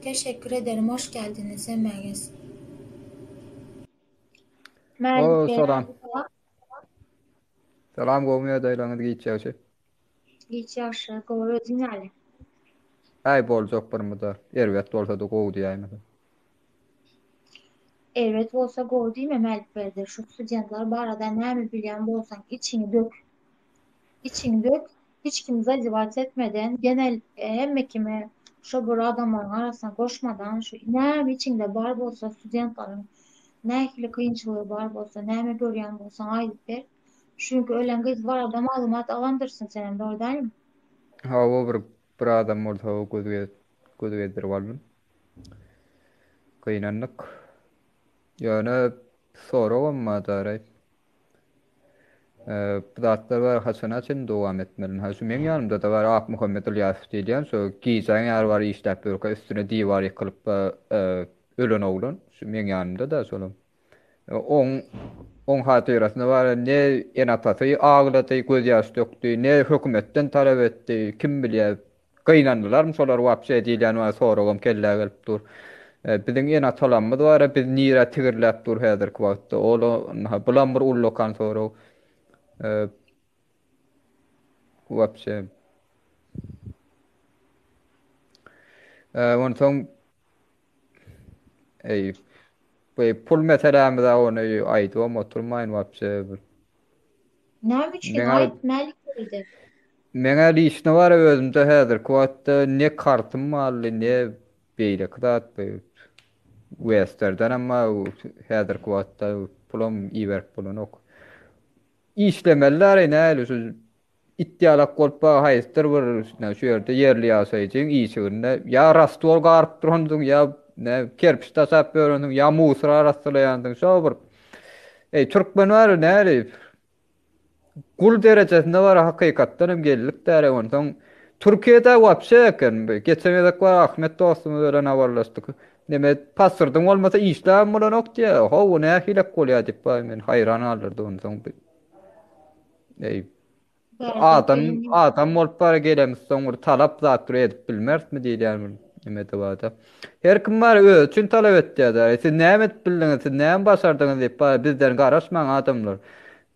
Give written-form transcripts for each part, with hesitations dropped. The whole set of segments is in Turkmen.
Teşekkür ederim hoş geldiniz hemmäňiz. O Mälik beg salam. Salam gowmy ýagdaýlaryňyz giç ýagşy. Giç ýagşy gowy özüň ýaly. Äý boljak bir mydar. Erbet bolsada gowy diýäýmesem. Erbet bolsa gowy diýme Mälik Berdi şu studentler barada näme bilýän bolsaň içiňi dök. Içiňi dök hiç kimi zadewać etmeden genel hemme kimi şo bir adamlaryň arasyna goşmadan şu näme içiňde bar bolsa studentleriň nähili kynçylygy bar bolsa näme görýän bolsaň aýdyp ber. Çünki ölen gyz barada maglumat alandyrsyň senem dogry dälmi? Hawa bir bir adam bolsa göz göz gezdirip aldym. Gynandyk. Ýöne soragam bar daraý. Bu zatlar bar haçana çenli dowam etmeli? Ha şu meň ýanymda-da bar Akmuhammet Ylýasow diýilýän şo gijäň ýary bar işläp ýörkä üstüne diwar ýykylyp ölen oglan. Şu meň ýanymda-da şolam. Oň oň hatyrasyna bar ne ene-atasy aglady, gözýaş dökdi, ne hökümetden talap etdi, kim bilýär. Gynandylarmy şolar wapşe diýilýän bar soragam kellä gelip dur. Biziň ene-atalarymyz bar-a bizi nirä tigirläp dur häzirki wagtda. Ol ynha bulam bir ullakan sorag. Wapşe. Onsoň eý bu pul meselämiz-ä ony aýdybam oturmaýyn wapşe bir. Näme üçin Meňä aýt Mälik geldi. Meňä liçno bar özümde häzirki wagtda ne kartym barly ne beýleki zat Westerden emma häzirki wagtda pulam iberip bolanok. Işlemeliler näli şu it ýalak bolup bar haýsydyr bir şu ýerde ýerli ýaşaýjyň işiginde ýa rastwor garyp duransyň ýa ne kerpiç daşap ýörensiň ýa musor arassalaýansyň şo bir Eý türkmen bar näli Gul derejesinde bar hakykatdan hem geldik däre onsoň Türkiýede wapşe eken bu. Geçen gezek bar Ahmet dostumyz bilen habarlaşdyk. Neme pasyrdyň bolmasa işläbem bolanok diýýär. How bu nähilek bolýar diýip bar meni haýran galdyrdy onsoň. Eý Adam adam bolup bara gelemiz soň bir talap zat bir edip bilmerismi diýilýär bir nemede barda. Her kim bar özi üçin talap etýär. Siz näme edip bildiňiz, siz näme başardyňyz diýip bara bizden garaşmaň adamlar.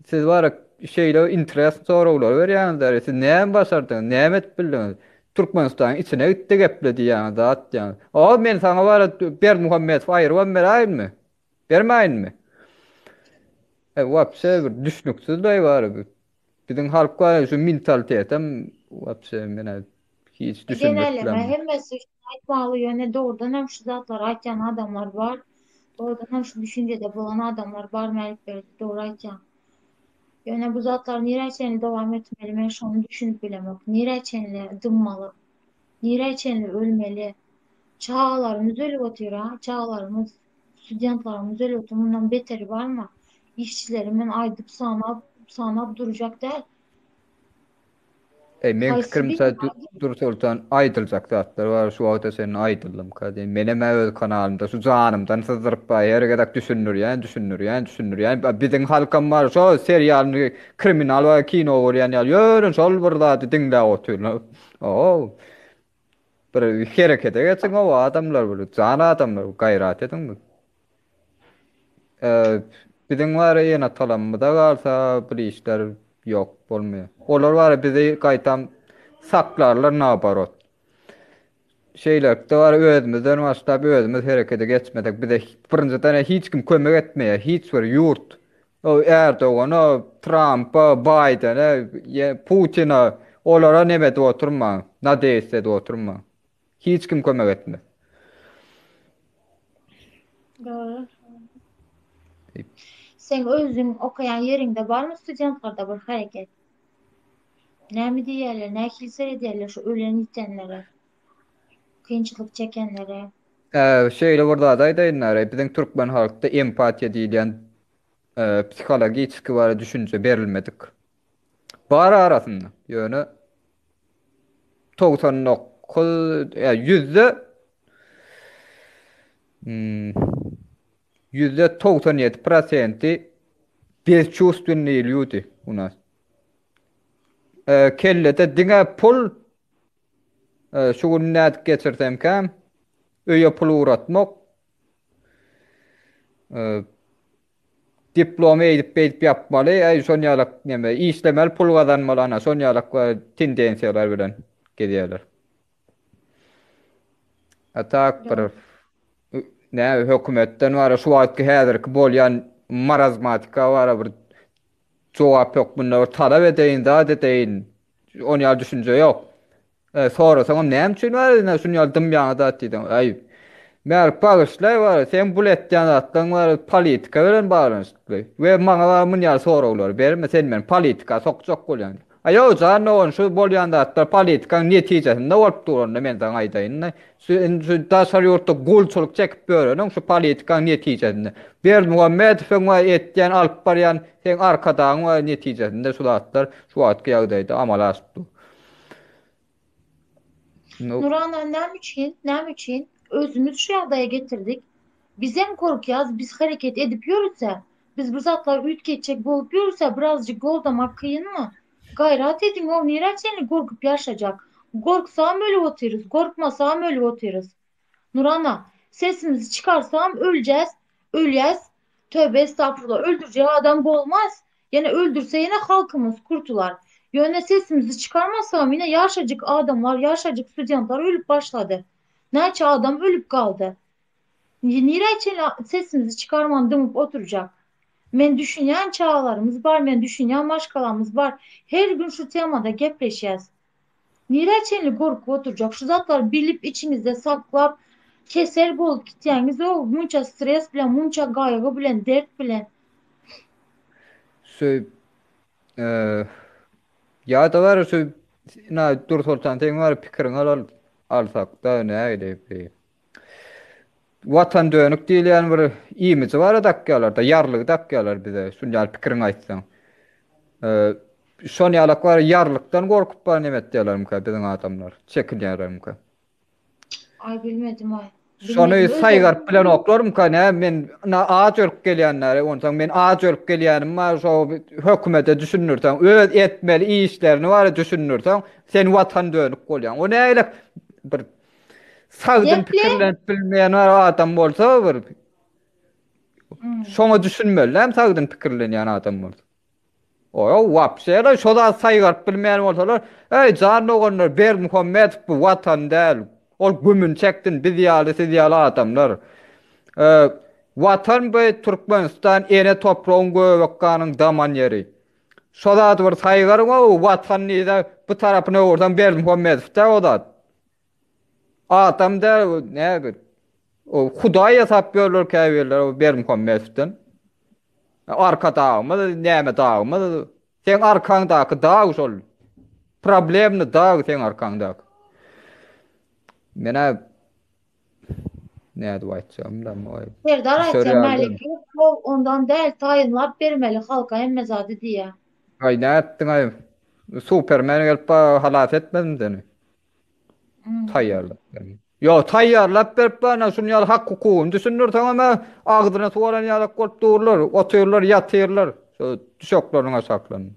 Siz bara şeýle interesny soraglary berýäňiz. Siz näme başardyňyz, näme edip bildiňiz? Türkmenistanyň içine gitde geple diýýäňiz zat diýýäňiz. O men saňa bara Berdimuhamedowy aýyrybam beräýinmi? Bermäýinmi? E wapşe bir düşnüksizleý bar. Biziň halk bar şu mentalitetem wapşe menä hiç düşündirip Genelleme bilemok. hemmesi üçin aýtmaly ýöne dogrudan hem şu zatlary aýtýan adamlar bar. Dogrudan hem şu düşünjede bolan adamlar bar Mälikberdi dogry aýtýaň. Ýöne bu zatlar nirä çenli dowam etmeli men şony düşünip bilemok. Nirä çenli dymmaly? Nirä çenli ölmeli? Çagalarymyz ölüp otyr a, çagalarymyz. Studentlarymyz ölüp otyr mundan beteri barmy? Işçileri men aýdyp sanap sanap durjak däl. Eý meň Haýsy pikirimçe birini aýdayyn? Dürsoltan aýdyljak zatlar bar şu wagta çenli aýdyldymka diýen. Menem öz kanalymda şu janymdan syzdyryp bar her gezek düşündirýän düşündirýän düşündirýän. Biziň halkam bar şo serialyny kriminal bar kino görýän ýaly ýöne şol bir zady diňläp otyrlar. Oo. Bir herekete geçiň o adamlar bir jan adamlar gaýrat ediň bir. Ee, biziň bar ýene atalarymyza galsa bir işler ýok bolmaýar. Olar bar bizi gaýtam saklarlar naobarot. Şeýlelikde bar özümizden başlap özümiz herekete geçmesek bize birinjiden hiç kim kömek etmeýär hiç bir ýurt. O Erdogana, Trampa, Baýdene, Putina olara neme edip oturmaň, nadeýs edip oturmaň. Hiç kim kömek etmez. Dogry. Seň özüň okaýan ýeriňde barmy studentlerde bir hereket? Näme diýýärler, nähili seredýärler şu ölen ýitenlere? Kynçylyk çekenlere? Şeýle bir zat aýdaýynlar, biziň türkmen halkda empatiýa diýilýän psihologiçki bir düşünje berilmedik. Bar arasynda, ýöne 99 ýa ýüzde %97 prosenti bezçuwstwennyý lýudi u nas. Kellede diňe pul, şu gün nädip geçirsemkäm? Öýe pul ugratmak. Diplom eýdip beýdip ýapmaly, äý şon ýalak neme, işlemeli pul gazanmaly ana şon ýalak tendensiýalar bilen gezýärler. A tak bir nä hökümetden bara şu wagtky häzirki bolýan marazmatika bara bir jogap hökmünde bir talap edeýin, zat edeýin. On ýaly düşünje ýok. E, sorasaňam näme üçin bar ine şun ýaly dymýaňa zat diýseň, aý, Mälik bagyşlaý bar, seň bul etýän zatlaryň bar politika bilen baglanyşykly. We maňa bar mun ýaly soraglary berme, sen meni politika sokjak bolýaň. Aý ýok jan dogan şu bolýan zatlar politikaň netijesinde bolup dur onda men saňa aýdaýyn-da. Şu indi şu daşary ýurtda gulçulyk çekip ýöreniň şu politikaň netijesinde. Berdimuhamedowyň we etýän alyp barýan seň arkadagyň we netijesinde şu zatlar şu wagtky ýagdaýda amala aşyp dur. Nurana näme üçin, näme üçin özümiz şu ýagdaýa getirdik? Bizem gorkýas, biz hereket edip ýörüs-ä. Biz bir zatlar üýtgetjek bolup ýörüs-ä, birazjyk goldamak kynmy? Gaýrat ediň-ow, nirä çenli gorkup ýaşajak? Gorksam ölüp otyrys, gorkmasam ölüp otyrys. Nurana, sesimizi çykarsam öljäs, ölýäs, töbe estagfurullah, öldürjek adam bolmaz. Ýene öldürse ýene halkymyz kurtular. Ýöne sesimizi çykarmasam ine ýaşajyk adamlar, ýaşajyk studentler ölüp başlady. Näçe adam ölüp galdy. Nirä çenli sesimizi çykarman dymyp oturjak. Men düşünýän çagalarymyz bar, men düşünýän maşgalamyz bar. Her gün şu temada gepleşýäs. Nirä çenli gorkup oturjak şu zatlary bilip içiňizde saklap kesel bolup gitýäňizow munça stres bilen munça gaýgy bilen dert bilen. Şu ýa-da bar şu ina Dursoltan seň bar pikiriňi alal alsakda nähili bi Watan dönük diýilýän bir imiji bara dakýarlar-da, ýarlygy dakýarlar bize, şun ýaly pikiriňi aýtsaň. Şon ýalak bar ýarlykdan gorkup bar neme etýärlermika biziň adamlar, çekinýärlermika? Aý bilmedim aý. Şony saýgaryp bilenoklarmyka nä men na aç ölüp gelýänleri onsoň men aç ölüp gelýänim bar şo hökümete düşündirseň öz etmeli işlerini bar düşündirseň sen watan dönük bolýaň. O nägilek bir Sagdyn pikirlenip bilmeýän adam bolsa bir hmm. şoňa düşünmeli däl sagdyn pikirlenýän adam bolsa. O wapşe şo zat saýgaryp bilmeýän bolsalar, eý jan doganlar Berdimuhamedow bu watan däl. Ol gümün çeksin biz ýaly siz ýaly adamlar. E, watan bu Türkmenistan ene topragyň göbek ganyň daman ýeri. Şo zady bir saýgaryň o watan diýse bu tarapyna öwürseň Berdimuhamedow däl o zat. Adam däl bu näme bir. O Hudaý ýasap ýörler käbirler o Berdimuhamedowdan. Arkadagymyz näme dagymyz? Seň arkaňdaky dag şol. Problemny dag seň arkaňdaky. Menä nädip aýtjagym bilemok. Serdar aýtýar Mälik ýok ondan däl taýynlap bermeli halka hemme zady diýýär. Aý nätdiň aý. Supermen gelip halas etmedimi seni? Taýýarlap bermek. Ýok, taýýarlap berip bana şuny ýaly hak hukugyny düşündirseňem agzyna suw alan ýalak bolup durlar, otyrlar, ýatyrlar şu düşekleriniň aşaklarynda.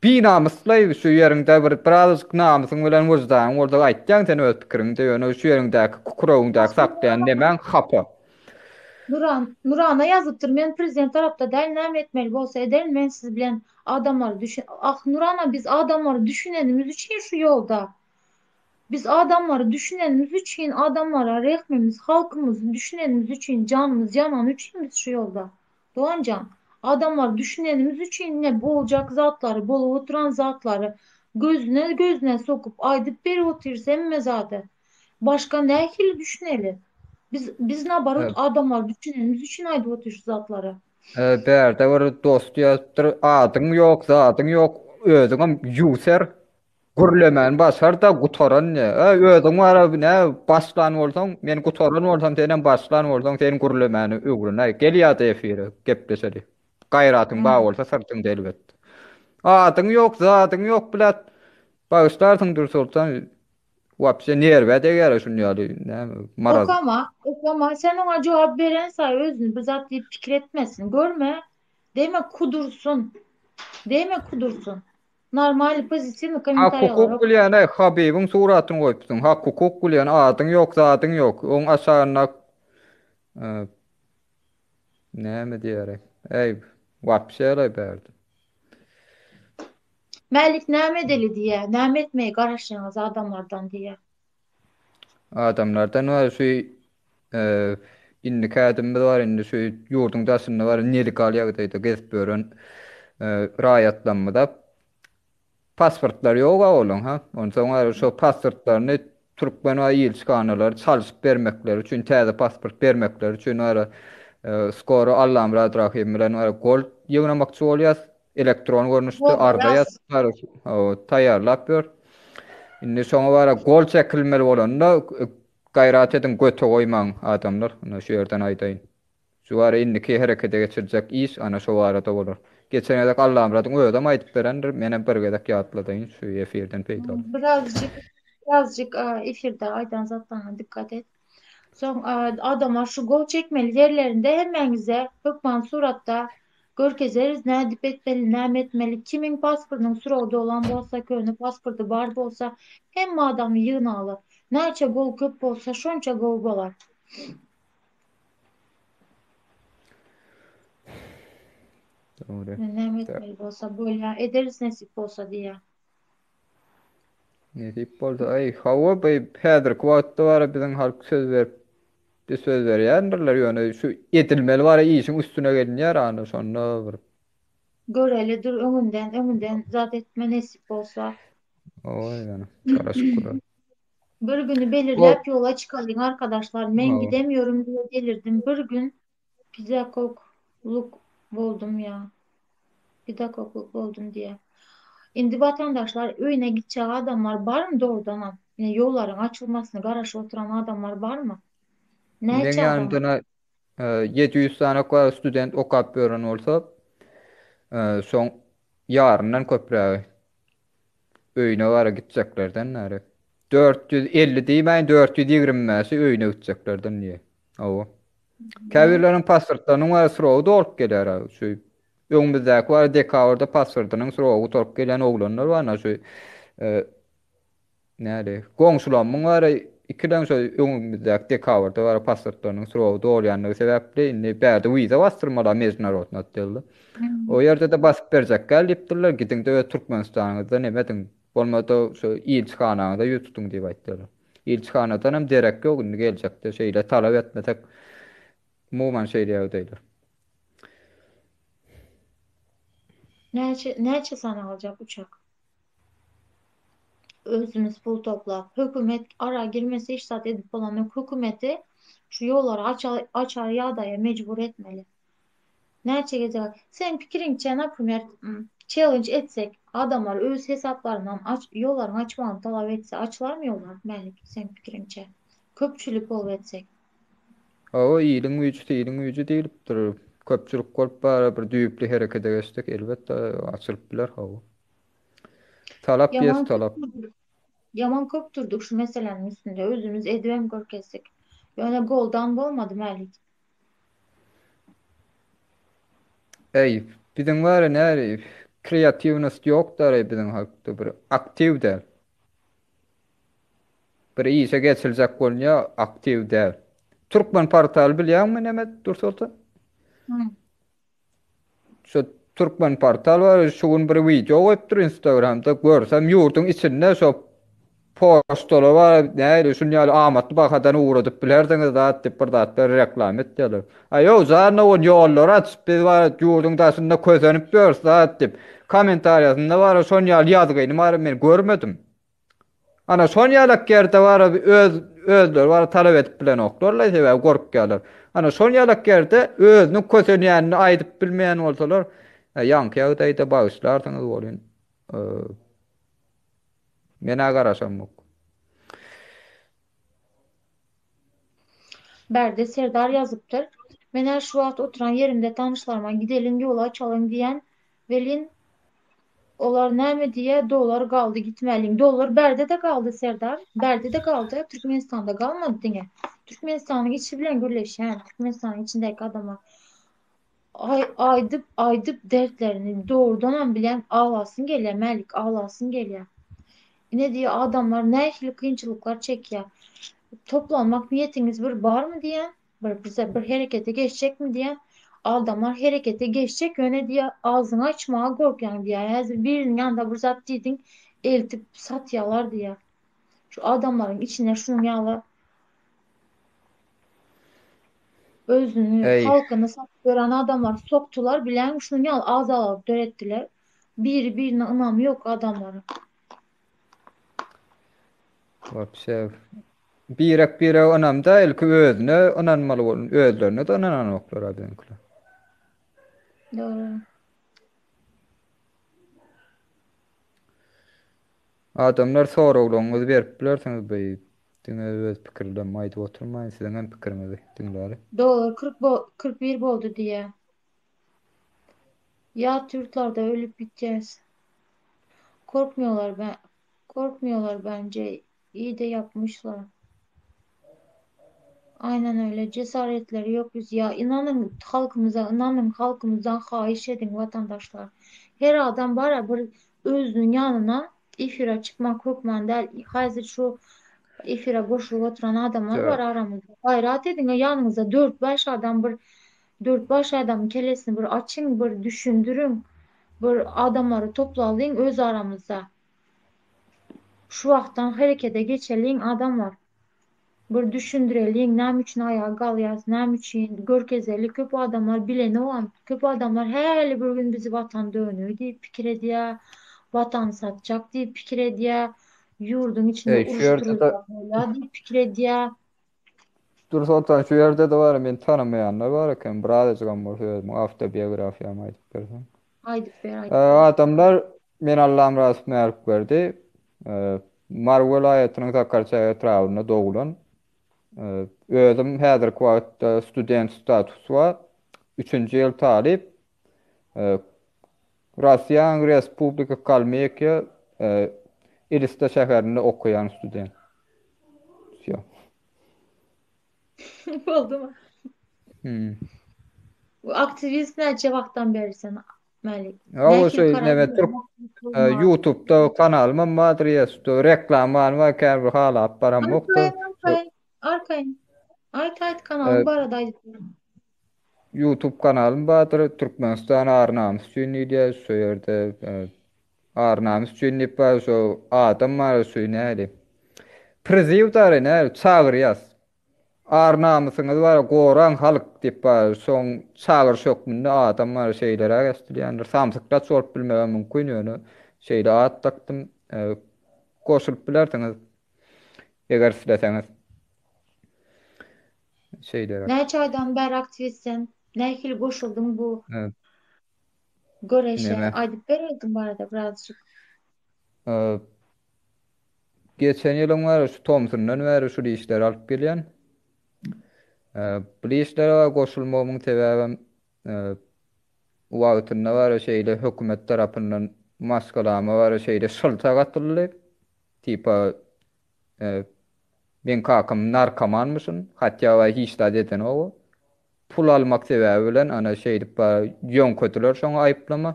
Binamyslaý şu ýeriňde bir birazajyk namysyň bilen wyždanyň bolsa aýtýaň sen öz pikiriňde ýöne şu ýeriňdäki kükregiňdäki saklaýan nemäň hapa. Nuran Nurana ýazypdyr men prezident tarapda däl näme etmeli bolsa ederin men siz bilen adamlary düşün ah Nurana biz adamlary düşünenimiz üçin şu ýolda biz adamlary düşünenimiz üçin adamlara rehmimiz halkymyzy düşünenimiz üçin janymyz ýanany üçin biz şu ýolda Doganjan adamlary düşünenimiz üçin ine boljak zatlary bolup oturan zatlary gözüne gözüne sokup aýdyp berip otyrys hemme zady başga nähili düşüneli biz biz nabarot adamlary düşünenimiz üçin aýdyp otyrys şu zatlary. Bärde bir dost ýazypdyr, adyň ýok, zadyň ýok, özüňem ýuser, gürlemän başar-da gutaran diýýär. Äý, özüň bara nä başlan bolsaň, men gutaran bolsam, senem başlan bolsaň, sen gürlemäni öwrenäý. Gel ýa-da efire, gepleşeli. Gaýratyň bar bolsa syrtyňda elbetde. Adyň ýok, zadyň ýok, blat. Bagyşlarsyň Dürsoltan, Wapşe nerwä degýär şun ýaly näme maraz. Okama, okama. Sen oňa jogap beren saýy özüni bir zat diýip pikir etmesin. Görme. Deme kudursun. Deme kudursun. Normalny pozitiwny Hak kommentariýalar hukuk ok. bilýän-äý Habibiň suratyny goýupsyň. Hak hukuk bilýän adyň ýok zadyň ýok. Oň aşagynda näme diýereý. Äý wapşe-laý bärde. Mälik näme edeli diýýä. Näme etmegi garaşýaňyz adamlardan diýýä. Adamlardan bar şu indiki ädimimiz bar indi şu ýurduň daşynda bar nelegal ýagdaýda gezip ýören raýatlarymyza pasportlary ýok-a olaň ha. Onsoň bar şo pasportlaryny türkmen we ilçihanalary çalşyp bermekleri üçin täze pasport bermekleri üçin bar skoro Allamyrat Rahym bilen bar gol ýygnamakçy bolýas. Elektron görnüşde arza ýazyp taýýarlap ýör. Indi şoňa bara gol çekilmeli bolanda gaýrat ediň göte goýmaň adamlar. Ine şu ýerden aýdaýyn. Şu bara indiki herekete geçirjek iş ana şo barada bolar. Geçen gezek Allamyradyň özem aýdyp berendir, menem bir gezek ýatladaýyn şu efirden peýdalanyp. Birazjyk birazjyk efirde aýdan zatlaryňa dikkat et. Soň adamlar şu gol çekmeli ýerlerinde hemmäňize hökman suratda Görkezeris nädip etmeli näme etmeli kimiň pasportynyň srogy dolan bolsa köne pasporty bar bolsa hemme adamy ýygnaly näçe gol köp bolsa şonça gowy bolar. Dogry. Näme etmeli bolsa bolýa ederis nesip bolsa diýýä. Nesip bolsa aý hawa bu häzirki wagtda bara biziň halk söz berip bir söz berýändirler ýöne şu edilmeli bara işiň üstüne gelinýär ana şonda bir Göreli dur öňünden öňünden zat etme nesip bolsa. Oý ýöne garaşyp göreli. Bir güni belirläp ýola çykalyň arkadaşlar men gidemiyorum diye delirdim bir gün Pidakogluk boldum ýa. Pidakogluk boldum diýýär. Indi watandaşlar öýüne gitjek adamlar barmy dogrudanam? Ine ýollaryň açylmasyny garaşyp oturan adamlar barmy? Meň Näçe adam? ýanymda 700 sany bar student okap ýören bolsa, şoň ýaryndan köprägi öýüne bara gitjeklerden bäri. 450 diýmäýin, 425-i öýüne gitjeklerden diýýär. Hawa. Käbirleriniň pasportlarynyň we srogy dolup gelýär. Şu öňümizdäki bar dekabrda pasportynyň srogy gutaryp gelýän oglanlar bar ana şu e, näli goňşularymyň bar ikileň şu öňümizdäki dekabrda bar pasportlarynyň srogy dolýanlygy sebäpli indi bärde wiza basdyrmaly mejdunarodny otdelda. O ýerde-de basyp berjek gel diýipdirler, gidiň-de öz Türkmenistanyňyzda neme ediň, bolmasa şu ilçihanaňyza ýüz tutuň diýip aýtdylar. Ilçihanadanam derek ýok indi geljekde şeýle talap etmesek umuman şeýle ýagdaýlar. Näçe näçe sany aljak uçak? Özümiz pul toplap, hökümet ara girmese hiç zat edip bolanok. Hökümeti şu ýollary açar açar ýagdaýa mejbur etmeli. Näçe gezek Seň pikiriňçe naprimer challenge etsek adamlar öz hesaplaryndan aç ýollaryň açmagyny talap etse açylarmy ýollar Mälik seň pikiriňçe köpçülik bolup etsek. Hawa iliň güýji siliň güýji diýlipdir. Köpçülik bolup bara bir düýpli herekete geçsek elbetde açylyp biler hawa. Talap ýes Ýaman köp talap. durduk. Ýaman köp durduk şu meseläniň üstünde özümiz edibem görkezdik. Ýöne goldan bolmady Mälik. Eý, biziň bari näri kreatiwnost ýok däl biziň halkda bir aktiw däl. Bir işe geçiljek bolunýar, aktiw däl. Türkmen portaly bilýäňmi neme Dursoltan? Hmm. Şu Türkmen portal bar, şu gün bir wideo goýupdyr Instagramda, görsem ýurduň içinde şo poçtalar bar, nähili şun ýaly amatly bahadan ugradyp bilersiňiz zat diýip bir zatlar reklama etýärler. Aý ýok, jan ogun ýollary açyp biz bar ýurduň daşynda kösenip ýörüs zat diýip. Kommentariýasynda bar şon ýaly ýazgyny bar men görmedim. Ana şon ýalak ýerde bar öz özleri bar talap edip bilenoklarla sebäbi gorkýarlar. Ana şon ýalak ýerde özüniň kösenýänini aýdyp bilmeýän bolsalar, ýaňky ýagdaýda bagyşlarsyňyz welin men-ä garaşamok. Bärde Serdar ýazypdyr. Men-ä şu wagt oturan ýerimde tanyşlaryma gideliň ýoly açalyň diýän welin olar näme diýýä dollar galdy gitmäliň. Dollar bärde-de galdy Serdar. Bärde-de galdy. Türkmenistanda galmady diňe. Türkmenistanyň içi bilen gürleşýän. Türkmenistanyň içindäki adamlar. Aý aýdyp aýdyp dertlerini dogrudanam bilýän aglasyň gelýär Mälik aglasyň gelýär. Ine diýýär adamlar nähili kynçylyklar çekýär. Toplanmak niýetiňiz bir barmy diýýän, bir bize bir herekete geçjekmi diýýän. Adamlar herekete geçjek ýöne diýýär agzyňy açmaga gorkýaň diýýär. Häzir biriniň ýanynda bir zat diýdiň eltip satýalar diýýär. Şu adamlaryň içine şunuň ýaly Özüni, Eý. halkyny satyp ýören adamlary sokdular, biläňmi, şunuň ýaly agzalalyk döretdiler. Biri-birine ynamy ýok adamlaryň. Wapşe birek-birege ynam däl, ilki özüne ynanmaly bolun, özlerine-de ynananoklar-a biziňkiler. Dogry. Adamlar soraglaryňyzy berip bilersiňiz bu diňe öz pikirlerimi aýdyp oturmaýyn siziň hem pikiriňizi diňläli. Dollar 40 bo 41 boldy diýýä. Ýat ýurtlarda ölüp gitýäs. Korkmuyorlar ben korkmuyorlar bence iyi de yapmışlar. Aynen öyle cesaretleri yok biz ya inanın halkımıza inanın halkımızdan haýyş ediň vatandaşlar. Her adam bara bir özüniň ýanyna efire çykmak hökman däl. Häzir şu efire goşulyp oturan adamlar bar aramyzda. Gaýrat ediň ýanyňyzda dört-bäş adam bir dört-bäş adamyň kellesini bir açyň bir düşündiriň bir adamlary toplalyň öz aramyzda. Şu wagtdan herekete geçeliň adamlar. Bir düşündireliň näme üçin aýaga galýas näme üçin görkezeli köp adamlar bilenogam köp adamlar häli bir gün bizi watan dönügi diýip pikir edýä watany satjak diýip pikir edýä ýurduň içinde Eý şu uruş ýerde-de turuzjak bolýa diýip pikir edýä. Dursoltan şu ýerde-de bar meni tanamaýanlar bar eken birazajygam bolsa özümiň awtobiografiýamy aýdyp bersem. Aýdyp ber aýdyp ber. Adamlar men Allamyradow Mälikberdi Mary welaýatynyň Sakarçäge etrabynda doglan. Özüm häzirki wagtda student statusy bar. Üçünji ýyl talyp. Russiýanyň Respublika Kalmykiýa Elista şäherinde okaýan student. Wsýo. Boldumy? Hmm. Bu aktiwist näçe wagtdan beri sen Mälik? Hawa Nähili şo karar neme berdiň türk aktiwist bolmaga? YouTube'da kanalymam bardyr ýa reklama bar käbir halap baramokda. Arkaýyn, arkaýyn, arkaýyn. Aýt, aýt kanalyň barada aýdyp ber. YouTube kanalym bardyr Türkmenistan ar-namys üçin diýilýär şo ýerde ar-namys üçin diýip bar şo adam bar şu näli priziw dary näli çagyrýas Ar-namysyňyzy bara goraň halk diýip bar şoň çagyryş hökmünde adam bar şeýleräk eşdilýändir. Samsyklaç bolup bilmegem mümkin ýöne şeýle at dakdym. Goşulyp bilersiňiz eger isleseňiz. Şeýleräk. Näçe aýdan bäri aktiwist sen? Nähili goşuldyň bu göreşe? Neme? Aýdyp ber özüň barada birazjyk. Geçen ýylyň bäri şu tomsundan bäri şul işleri alyp gelýän. Bu işlere goşulmagymyň sebäbem wagtynda bäri şeýle hökümet tarapyndan maşgalama bäri şeýle şyltak atyldy. Tipa meň kakam narkomanmyşyn, hatýa bäri hiç zat edenok. Pul almak sebäbi bilen ana şeýdip bar ýöňkediler şoňa aýyplama.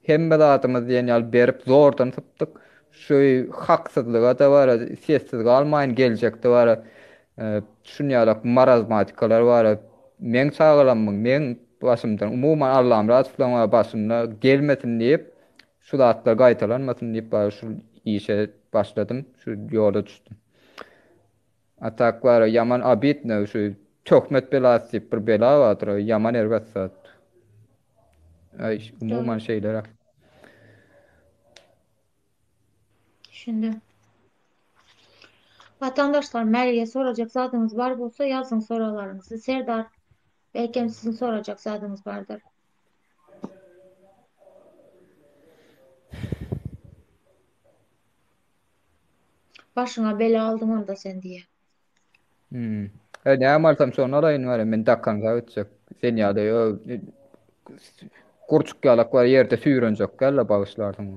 Hemme zadymyzy diýen ýaly berip zordan sypdyk. Şu haksyzlyga-da bara sessiz galmaýyn geljekde bara şunýalak marazmatikalar bara meň çagalamyň meň başymdan umuman Allamyradowlaň bara başyna gelmesin diýip şu zatlar gaýtalanmasyn diýip bara şu işe başladym şu ýola düşdüm. A tak bara ýaman obidno şu töhmet belasy diýip bir bela bardyr o ýaman erbet zat. Aý umuman şeýleräk. Düşündim. Watandaşlar Mälige sorajak zadyňyz bar bolsa ýazyň soraglaryňyzy. Serdar belkem siziň sorajak zadyňyz bardyr. Başyňa bela aldyň onda sen diýýä. Hmm. E näme alsam şony alaýyn bari men dakansa gitjek. Sen ýaly ö, gurçuk ýalak bar ýerde süýrenjek gälle bagyşlarsyň.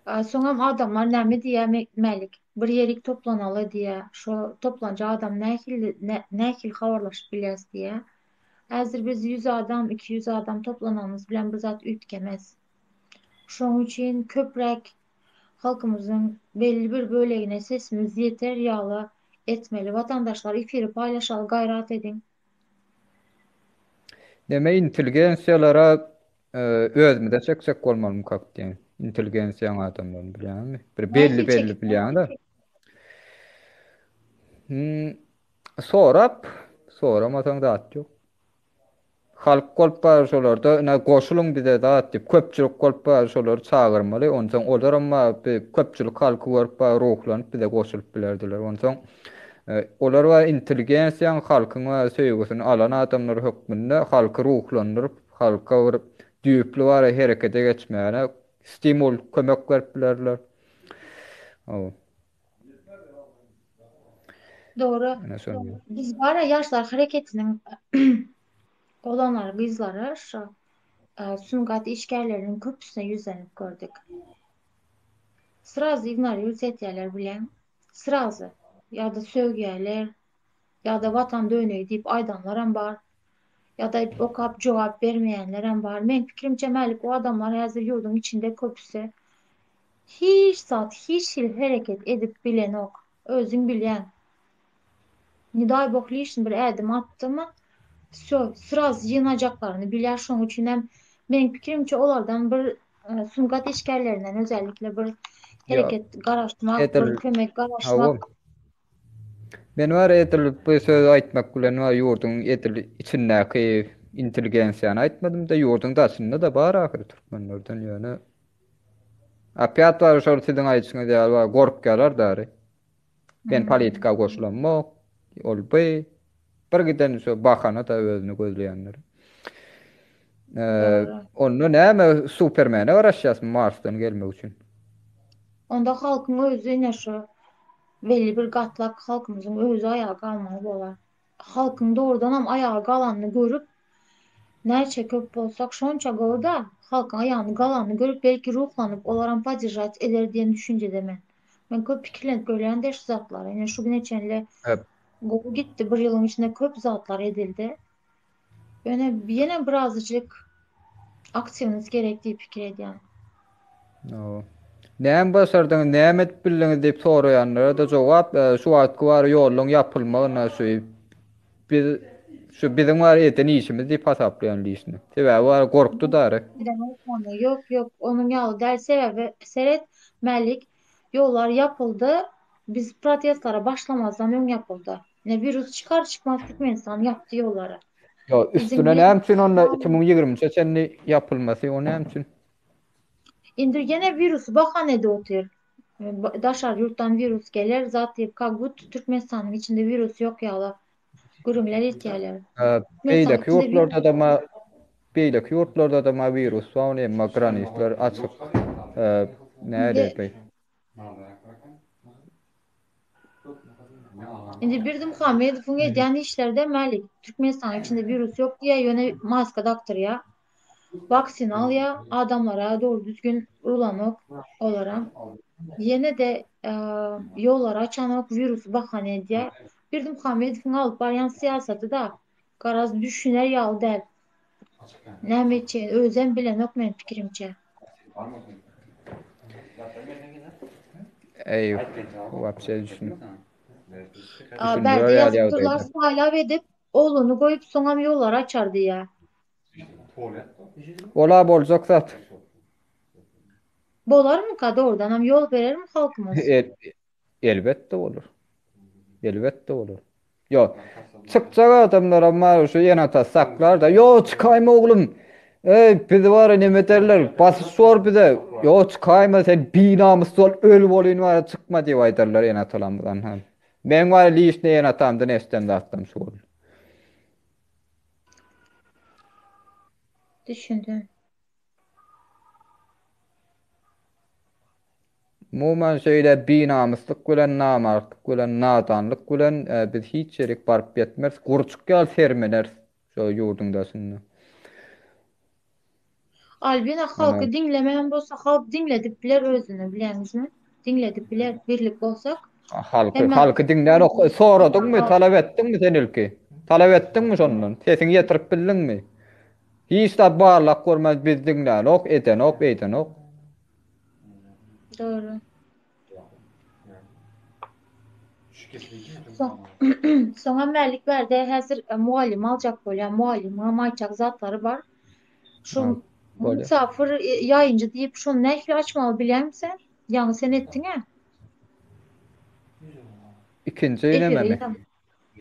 Soňam adamlar näme diýýär Mälik? Bir ýerik toplanaly diýýär. Şo toplanjak adam nähili nähili habarlaşyp bilýäs diýýär. Häzir biz 100 adam, 200 adam toplananymyz bilen bir zat üýtgemez. Şoň üçin köpräk halkymyzyň belli bir bölegine sesimiz ýeter ýaly etmeli. Watandaşlar efiri paýlaşaly gaýrat ediň. Neme intelligensiýalara Özümize çekjek bolmalymykak diýen. Intelligensiýaň adamlaryny bilýäňmi? Bir belli belli bilýäň-de. Hmm, sorap, soramasaň zat ýok. Halk bolup bar şolarda, ine goşulyň bize zat diýip, köpçülik bolup bar şolary çagyrmaly. Onsoň olaram bar, bir köpçülik halky görüp bar ruhlanyp bize goşulyp bilerdiler. Onsoň e, olar bar intelligensiýaň halkyň bar söýgüsini alan adamlar hökmünde halky ruhlandyryp Halka bir düýpli bara herekete geçmäne stimul, kömek berip bilerler. Hawa. Dogry. Biz bara ýaşlar hereketiniň oglanlary, gyzlary şu e, sungat işgärleriniň köpüsine ýüzlenip gördük. Srazy ignorirut etýärler bilen. Srazy. Ýa-da sögýärler. Ýa-da watan dönegi diýip aýdanlaram bar. Ýa-da okap jogap bermeýänlerem bar. Meň pikirimçe Mälik o adamlar häzir ýurduň içinde köpüsi hiç zat hiç hili hereket edip bilenok. Özüň bilýäň. Ne daý bog lişni bir ädim atdymy wsё sraz ýygnajaklaryny bilýär şoň üçinem meň pikirimçe olardan bir sungat işgärlerinden özellikle bir hereket garaşmak bir kömek garaşmak Men bar edil bu sözi aýtmak bilen bar ýurduň edil içindäki intelligensiýany aýtmadym-da, ýurduň daşynda-da bar ahyry türkmenlerden ýöne opýat bar şol siziň aýdyşyňyz ýaly bar gorkýarlar dary. Men politika goşulamok, ol bu bir giden şo bahana-da özüni gözleýänler. Onda näme Supermene garaşýasmy Marsdan gelmek üçin? Onda halkyň özi ine şu Belli bir gatlak halkymyzyň özi aýaga galmaly bolar. Halkyň dogrudanam aýaga galanyny görüp, näçe köp bolsak şonça gowy-da, halkyň aýagyny galanyny görüp belki ruhlanyp olaram podderžat eder diýen düşünjede men. Men köp pikirlenip görýän-de şu zatlary. Ine şu güne çenli gowy gitdi, bir ýylyň içinde köp zatlar edildi. Ýöne ýene birazajyk aktiwnost gerek diýip pikir edýän. Hawa. Näme başardyňyz, näme edip bildiňiz diýip soraýanlara-da jogap, e, şu wagtky bar ýollaryň ýapylmagyna şu biz şu biziň bar eden işimiz diýip hasaplaýan lişni. Sebäbi bar gorkdy dary. Ýok, ýok, onuň ýaly däl. Sebäbi seret, Mälik, ýollar ýapyldy, biz protestlere başlamazdan öň ýapyldy. Ne wirus çykar çykmaz Türkmenistan ýapdy ýollary. Ýok, üstüne näme üçin onda 2023-e çenli ýapylmasy, o näme üçin? Indi ýene wirusy bahan edip otyr. Daşary ýurtdan wirus geler, zat diýip, как будто Türkmenistanyň içinde wirus ýok ýaly gürrüňler etýärler. Beýleki ýurtlarda-da ma beýleki ýurtlarda-da ma wirus bar, emma granisler açyk. Näle? Indi Berdimuhamedowyň edýän işleri-de Mälik, Türkmenistanyň içinde wirus ýok diýýär, ýöne maska dakdyrýar. Waksina alýar, adamlara dogry düzgün urulanok olaram. Ýene-de ýollary açanok, wirusy bahana edýär. Berdimuhamedowyň alyp barýan syýasaty-da garaz düşüner ýaly däl. Näme etjegini özem bilenok meniň pikirimçe. Eý, wapşe düşün. Bärde ýazyp durlar saýlaw edip, ogluny goýup soňam ýollary açar diýýär. Ola boljak zat. Bolarmyka dogrudanam ýol berermi halkymyz? Elbetde bolar. Elbetde bolar. Ýok. Çykjak adamlaram bar şu ene-ata saklar-da. Ýok, çykaýma oglum. Eý, bizi bar neme ederler? Basyş bor bize. Ýok, çykaýma sen binamys bol, öl bolyn bar çykma diýip aýdarlar ene-atalarymyzdan hem. Meň bar lişni ene-atamdan eşiden zatlarym şu boldy. Düşündim. Umuman şeýle binamyslyk bilen, namartlyk bilen, nadanlyk bilen biz hiç ýerik baryp ýetmeris, gurçuk ýaly sermeneris şo ýurduň daşynda. Albina halky diňlemän bolsa halk diňledip biler özüni bilýäňizmi? Diňledip biler birlik bolsak. Halky halky diňlänok. Soradyňmy, talap etdiňmi sen ilki? Talap etdiňmi şondan? Sesiňi ýetirip bildiňmi? Hiç zat barlap görmän biz diňlänok, edenok, eýdenok. Dogry. Soňam Mälik bärde häzir e, mugallym aljak bolýar. Mugallymyňam aýtjak zatlary bar. Şu musafir e, ýaýynjy diýip şony nähili açmaly bilýäňmi sen? Ýaňy sen etdiň-ä. Ikinji nememi?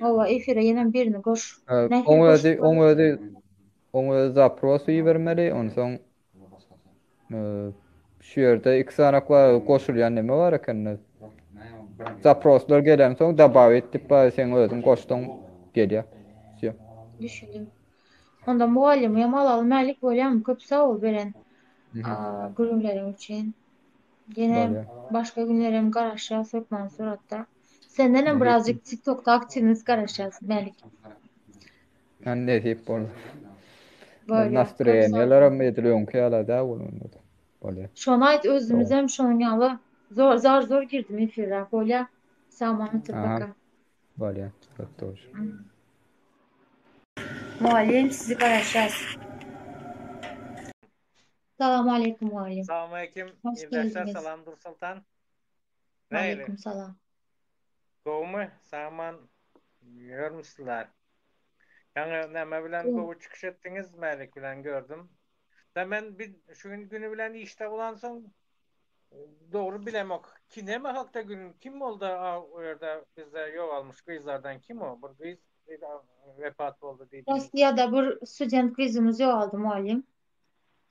Hawa, efire ýenem birini goş. Oň özi, oň özi, oň özi zapros ibermeli, onsoň Şu ýerde iki sanak bar, goşulýan neme bar ekende. Zaproslar gelensoň dobawit diýip bar, sen özüň goşsaň gelýär. Wsýo. Düşündim. Onda mugallymy hem alaly Mälik bolýamy? Köp sag bol beren gürrüňleriň üçin. Ýene başga günlerem garaşýas hökman suratda. Sendenem birazjyk TikTokda aktiwnost garaşýas Mälik. Hany nesip bolsa. Bolýar. Nastroýeniýalarym edil öňki ýaly däl bolanda. Bolýar. Şony aýt özümizem şonuň ýaly zor zar zor girdim efire. Bolýar. Sag otur paka. Bolýar. Köp dogry. Mugallym sizi garaşýas. Salam aleýkum mugallym. Salam aleýkum. Ildeşler salam Dursoltan. Aleýkum salam. Gowumy? Sag-aman ýörmüsizler? Ýaňy näme bilen gowy çykyş etdiňiz, Mälik bilen gördüm. Da men bir şu gün güni bilen işde bolansoň dogry bilemok. Ki näme hakda gün kim boldy o ýerde bizde ýogalmyş gyzlardan kim o? Bir gyz wepat boldy diýdiňiz. Rossiýada bir student gyzymyz ýogaldy mugallym.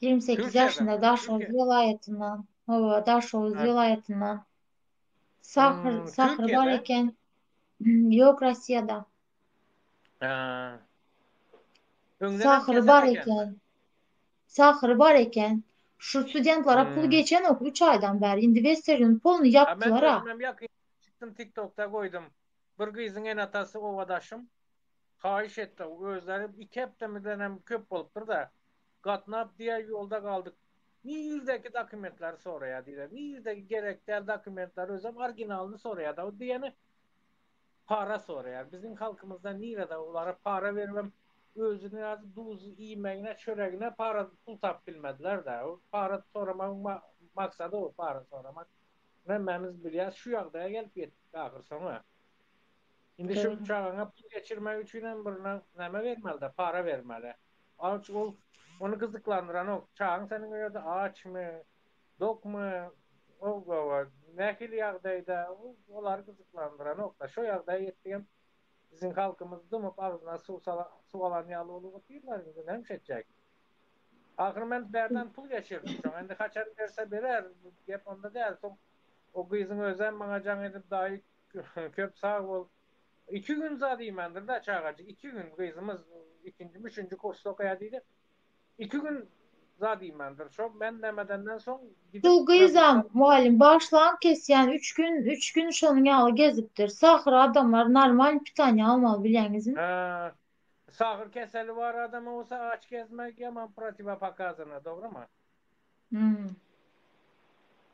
28 ýaşynda Daşoguz welaýatyndan. Hawa, Daşoguz welaýatyndan. Sahyr, hmm, sahyr bar eken. Ýok, Rossiýada. Ha. Sahyry bar eken. Sahyry bar eken. Şu studentlara pul hmm. geçenok 3 aýdan bäri. Indi Western puluny ýapdylar ha. Men ýakyn çykdym TikTokda goýdum. Bir gyzyň ene-atasy obadaşym haýyş etdi. Özleri iki hepdemizden hem köp bolupdyr da. Gatnap diýä ýolda galdyk. Nirdeki dokumentleri soraýar diýler. Nirdeki gerek däl dokumentleri özem originalyny soraýar da. O diýeni para soraýar. Biziň halkymyzda nirede olara para beribem özüni az duz iýmegine, çöregine para pul tapyp bilmediler-de. O para soramagyň maksady o para soramak. Hemmämiz bilýäs şu ýagdaýa gelip ýetdik ahyrsoňy. Indi şu çagaňa pul geçirmek üçinem birine näme bermeli-de, para bermeli. Aç ol ony gyzyklandyranok. Çagaň seniň o ýerde açmy, dokmy, o gowa nähili ýagdaýda olary gyzyklandyranok-da. Şo ýagdaýa ýetdigem biziň halkymyz dymyp agzyna suw suw alan ýaly bolup otyrlar indi näme etjek. Ahyry men bärden pul geçirdim şoňa indi haçan berse berer gep onda däl soň o gyzyň özem maňa jaň edip daýy köp sag bol Iki gün zat iýmändir-dä çagajyk, iki gün, gyzymyz ikinjimi, üçünji kursda okaýar diýdi. Iki gün zat iýmändir. Şo men nämedenden soň gidip Şu gyzam, mugallym, bagyşlaň kesýän, üç gün, üç gün şonuň ýaly gezipdir. Sahyr adamlar normalny pitaniýa almaly bilýäňizmi? Hä, sahyr keseli bar adama bolsa aç gezmek ýaman protiwopokazano, dogrymy? Hmm.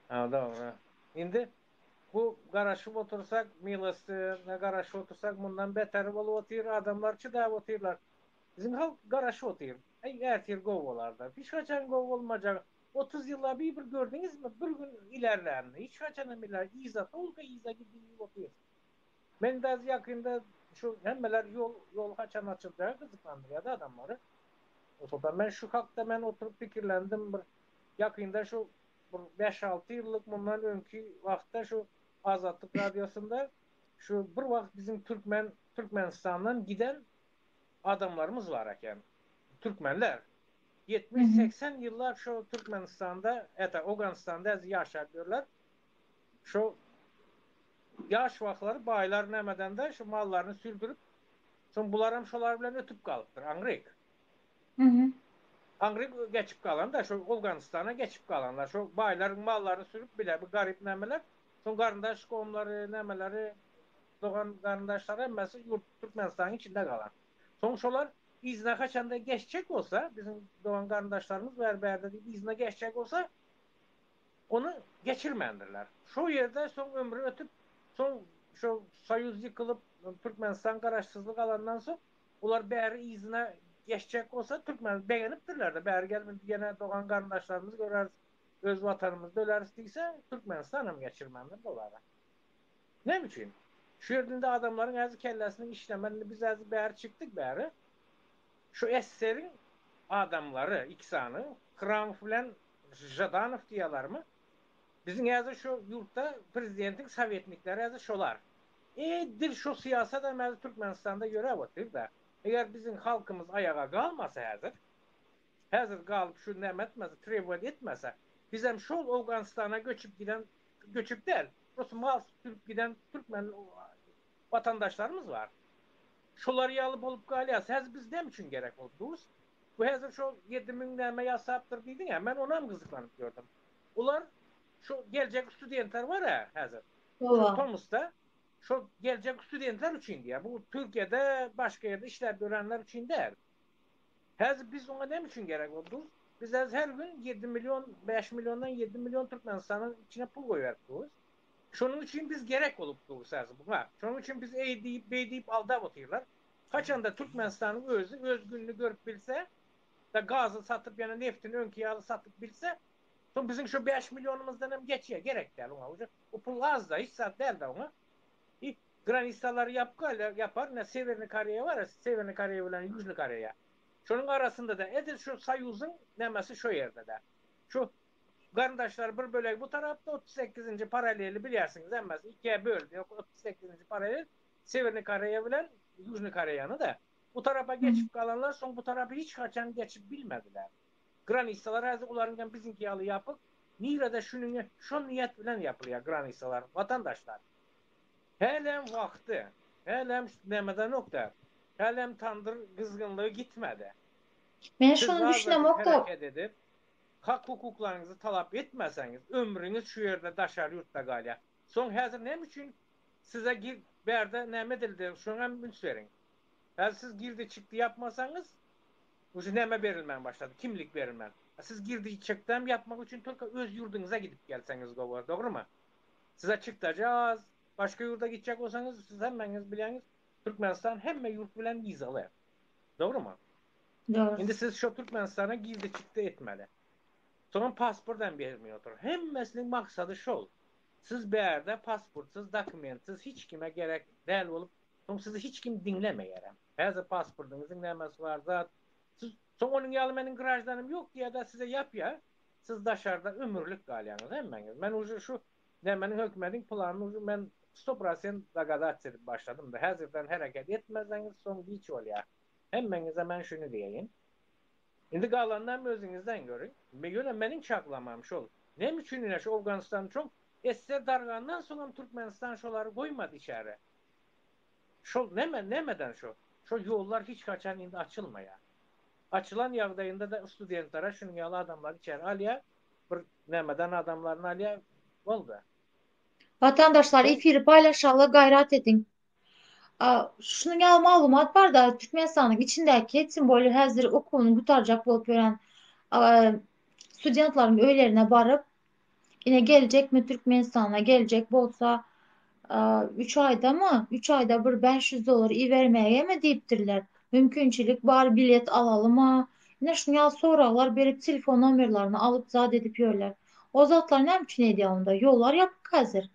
Ha, dogry. Indi bu garaşyp otursak, milostyna garaşyp otursak, mundan beteri bolup otyr, adamlar çydap otyrlar. Biziň halk garaşyp otyr. Eý, ertir gowy bolar-da. Hiç haçan gowy bolmajak. 30 ýyllap bir gördüňizmi, bir gün ilerlänini. Hiç haçanam iler, yza, tolko yza gidip otyr. Men de ýakynda şu hemmeler ýol, ýol haçan açyljagy gyzyklandyrýar adamlary. Soltan men şu hakda men oturyp pikirlendim bir ýakynda şu bir bäş-alty ýyllyk mundan öňki wagtda şu Azatlyk radiosynda şu bir wagt biziň türkmen Türkmenistandan giden adamlarymyz bar eken. Türkmenler. 70-80 ýyllap şu Türkmenistanda, ete Owganystanda ýaşap ýörler. Şu ýaş wagtlary baýlar nämeden-de şu mallaryny sürdürip, soň bularam şolar bilen ötüp galypdyr aňryk. Aňryk geçip galan-da şu Owganystana geçip galanlar. Şu baýlaryň mallaryny sürüp bile bu garyp nämeler, soň garyndaş gomlary, nämeleri, dogan garyndaşlary hemmesi ýurt Türkmenistanyň içinde galan. Soň şolar. Yzyna haçanda geçjek bolsa, biziň dogan garyndaşlarymyz bar bärde diýip yzyna geçjek bolsa, ony geçirmändirler. Şo ýerde soň ömri ötüp, soň şo Soýuz ýykylyp, Türkmenistan garaşsyzlyk alandan soň, olar bäri yzyna geçjek bolsa, türkmen begenipdirler-de, bäri gelip indi ýene dogan garyndaşlarymyzy göreris, öz watanymyzda öleris diýse, Türkmenistanam geçirmändir olara. Näme üçin? Şu ýerde indi adamlaryň häzir kellesiniň işlemän indi biz häzir bäri çykdyk bäri. Şu SSR-iň adamlary iki sany Hramow bilen Žadanow diýýärlermi? Biziň häzir şu ýurtda prezidentiň sowetnikleri häzir şolar. Edil şu syýasat hem häzir Türkmenistanda ýöräp otyr-da. Eger biziň halkymyz aýaga galmasa häzir, häzir galyp şu näme etmese, trebowat etmese, bizem şol Owganystana göçüp giden göçüp däl, prosto mal sürüp giden türkmen watandaşlarymyz bar. Şolar ýaly bolup galýas. Häzir biz näme üçin gerek bolup durus? Bu häzir şol 7000 näme ýasapdyr diýdiň-ä, men onam gyzyklanyp gördüm. Olar şu geljek studentler bar-a häzir. Şu tomusda şol geljek studentler üçin diýýär. Bu Türkiýede, başga ýerde işläp ýörenler üçin däl. Häzir biz oňa näme üçin gerek boldy? Biz häzir her gün 7 million, 5 milliondan 7 million Türkmenistanyň içine pul goýberip durus. Şonuň üçin biz gerek bolup durus häzir buňa. Şonuň üçin biz eý diýip, beý diýip aldap otyrlar. Haçanda Türkmenistanyň özi öz gününi görüp bilse, da gazy satyp ýa-da neftini öňki ýaly satyp bilse, soň biziň şu 5 millionymyzdan hem geçýär, gerek däl oňa. Uje o pul az-da, hiç zat däl-de oňa. I granisalary ýapyk ýapar, ine Sewernyý Koreýa bar, Sewernyý Koreýa bilen Ýužnyý Koreýa. Şonuň arasynda-da edil şu Soýuzyň nämesi şo ýerde-de. Şu garyndaşlar bir bölegi bu tarapda 38-nji paraleli bilýärsiňiz hemmesi ikiye böldi. 38-nji paralel Sewernyý Koreýa bilen Ýužnyý Koreýany-da. Bu tarapa geçip galanlar soň bu tarapa hiç haçan geçip bilmediler. Granisalar häzir olaryň hem biziňki ýaly ýapyk. Nirede şunuň şo niýet bilen ýapylýar granisalar watandaşlar. Hälem wagty, hälem nämedenok-da, hälem tandyr gyzgynlygy gitmedi. Men Siz şuny azajyk düşünemok-da. hereket edip, hak-hukuklaryňyzy talap etmeseňiz, ömrüňiz şu ýerde daşary ýurtda galýar. Soň häzir näme üçin size gir bärde näme edildi, şoňa hem üns beriň. Häzir siz girdi-çykdy ýapmasaňyz, uje näme berilmän başlady, kimlik berilmän. A siz girdi-çykdy hem ýapmak üçin tolko öz ýurduňyza gidip gelseňiz gowy, dogrymy? Size çykdajy az, başga ýurda gitjek bolsaňyz, siz hemmäňiz bilýäňiz, Türkmenistan hemme ýurt bilen wizaly. Dogrymy? Dogry. Indi siz şo Türkmenistana girdi-çykdy etmeli. Soňam pasport hem bermeý otyr. Hemmesiniň maksady şol. Siz bärde pasportsyz, dokumentsiz hiç kime gerek däl bolup, soň sizi hiç kim diňlemeýärem. Häzir pasportyňyzyň nämesi bar zat. Siz soň onuň ýaly meniň graždanym ýok diýýär-de size ýapýar. Siz daşarda ömürlik galýaňyz hemmäňiz. Men uje şu nämeniň hökümediň planyny uje men sto prosent dogadats edip başladym-da. Häzirden hereket etmeseňiz soň giç bolýar. Hemmäňize men şuny diýeýin. Indi galanyny hem özüňizden görüň. Ýöne meniň çaklamam şol. Näme üçin ine şu Owganystan şol SSR dargandan soň hem Türkmenistan şolary goýmady içeri. Şol näme nämeden şo? Şol ýollar hiç haçan indi açylmaýar. Açylan ýagdaýynda-da studentlere şunuň ýaly adamlary içeri alýar, bir nämeden adamlaryny alýar, boldy. Watandaşlar Soň efiri paýlaşaly gaýrat ediň. Şunuň ýaly maglumat barda Türkmenistanyň içindäki tim bolýa häzir okuwyny gutarjak bolup ýören studentleriň öýlerine baryp ine geljekmi Türkmenistana geljek bolsa 3 aýdamy 3 aýda bir 500 dollar ibermägemi diýipdirler. Mümkinçilik bar bilet alalyma ine şunuň ýaly soraglar berip telefon nomerlerini alyp zat edip ýörler. O zatlar näme üçin edýär onda? Ýollar ýapyk häzir.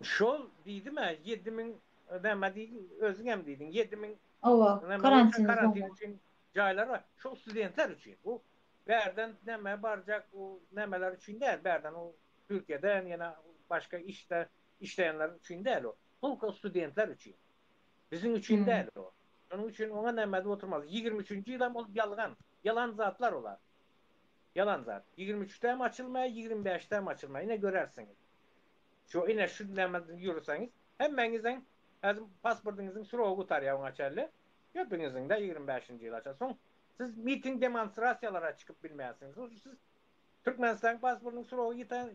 Şol diýdim-ä, 7000 näme diýdiň, özüňem diýdiň, 7000 Hawa, näme bolsa karantin karantin zona. üçin jaýlar bar. Şol studentler üçin. Bu bärden näme barjak o nämeler üçin däl, bärden o Türkiýeden ýene başga işde işleýänler üçin däl o. Tolko studentler üçin. Biziň üçin Hmm. däl o. Şonuň üçin oňa näme edip oturmaz. 23-nji ýylam ol ýalgan. Ýalan zatlar olar. Ýalan zat. 23-de hem açylmaýar, 25-de hem açylmaýar. Ine görersiňiz. Şu ine şu nämeden ýürseňiz, hemmäňiziň häzir pasportyňyzyň srogy gutarýar oňa çenli. Köpüňiziň-de 25-nji ýyla çenli. Soň siz miting demonstrasiýalara çykyp bilmeýärsiňiz. Soň siz Türkmenistanyň pasportynyň srogy ýiten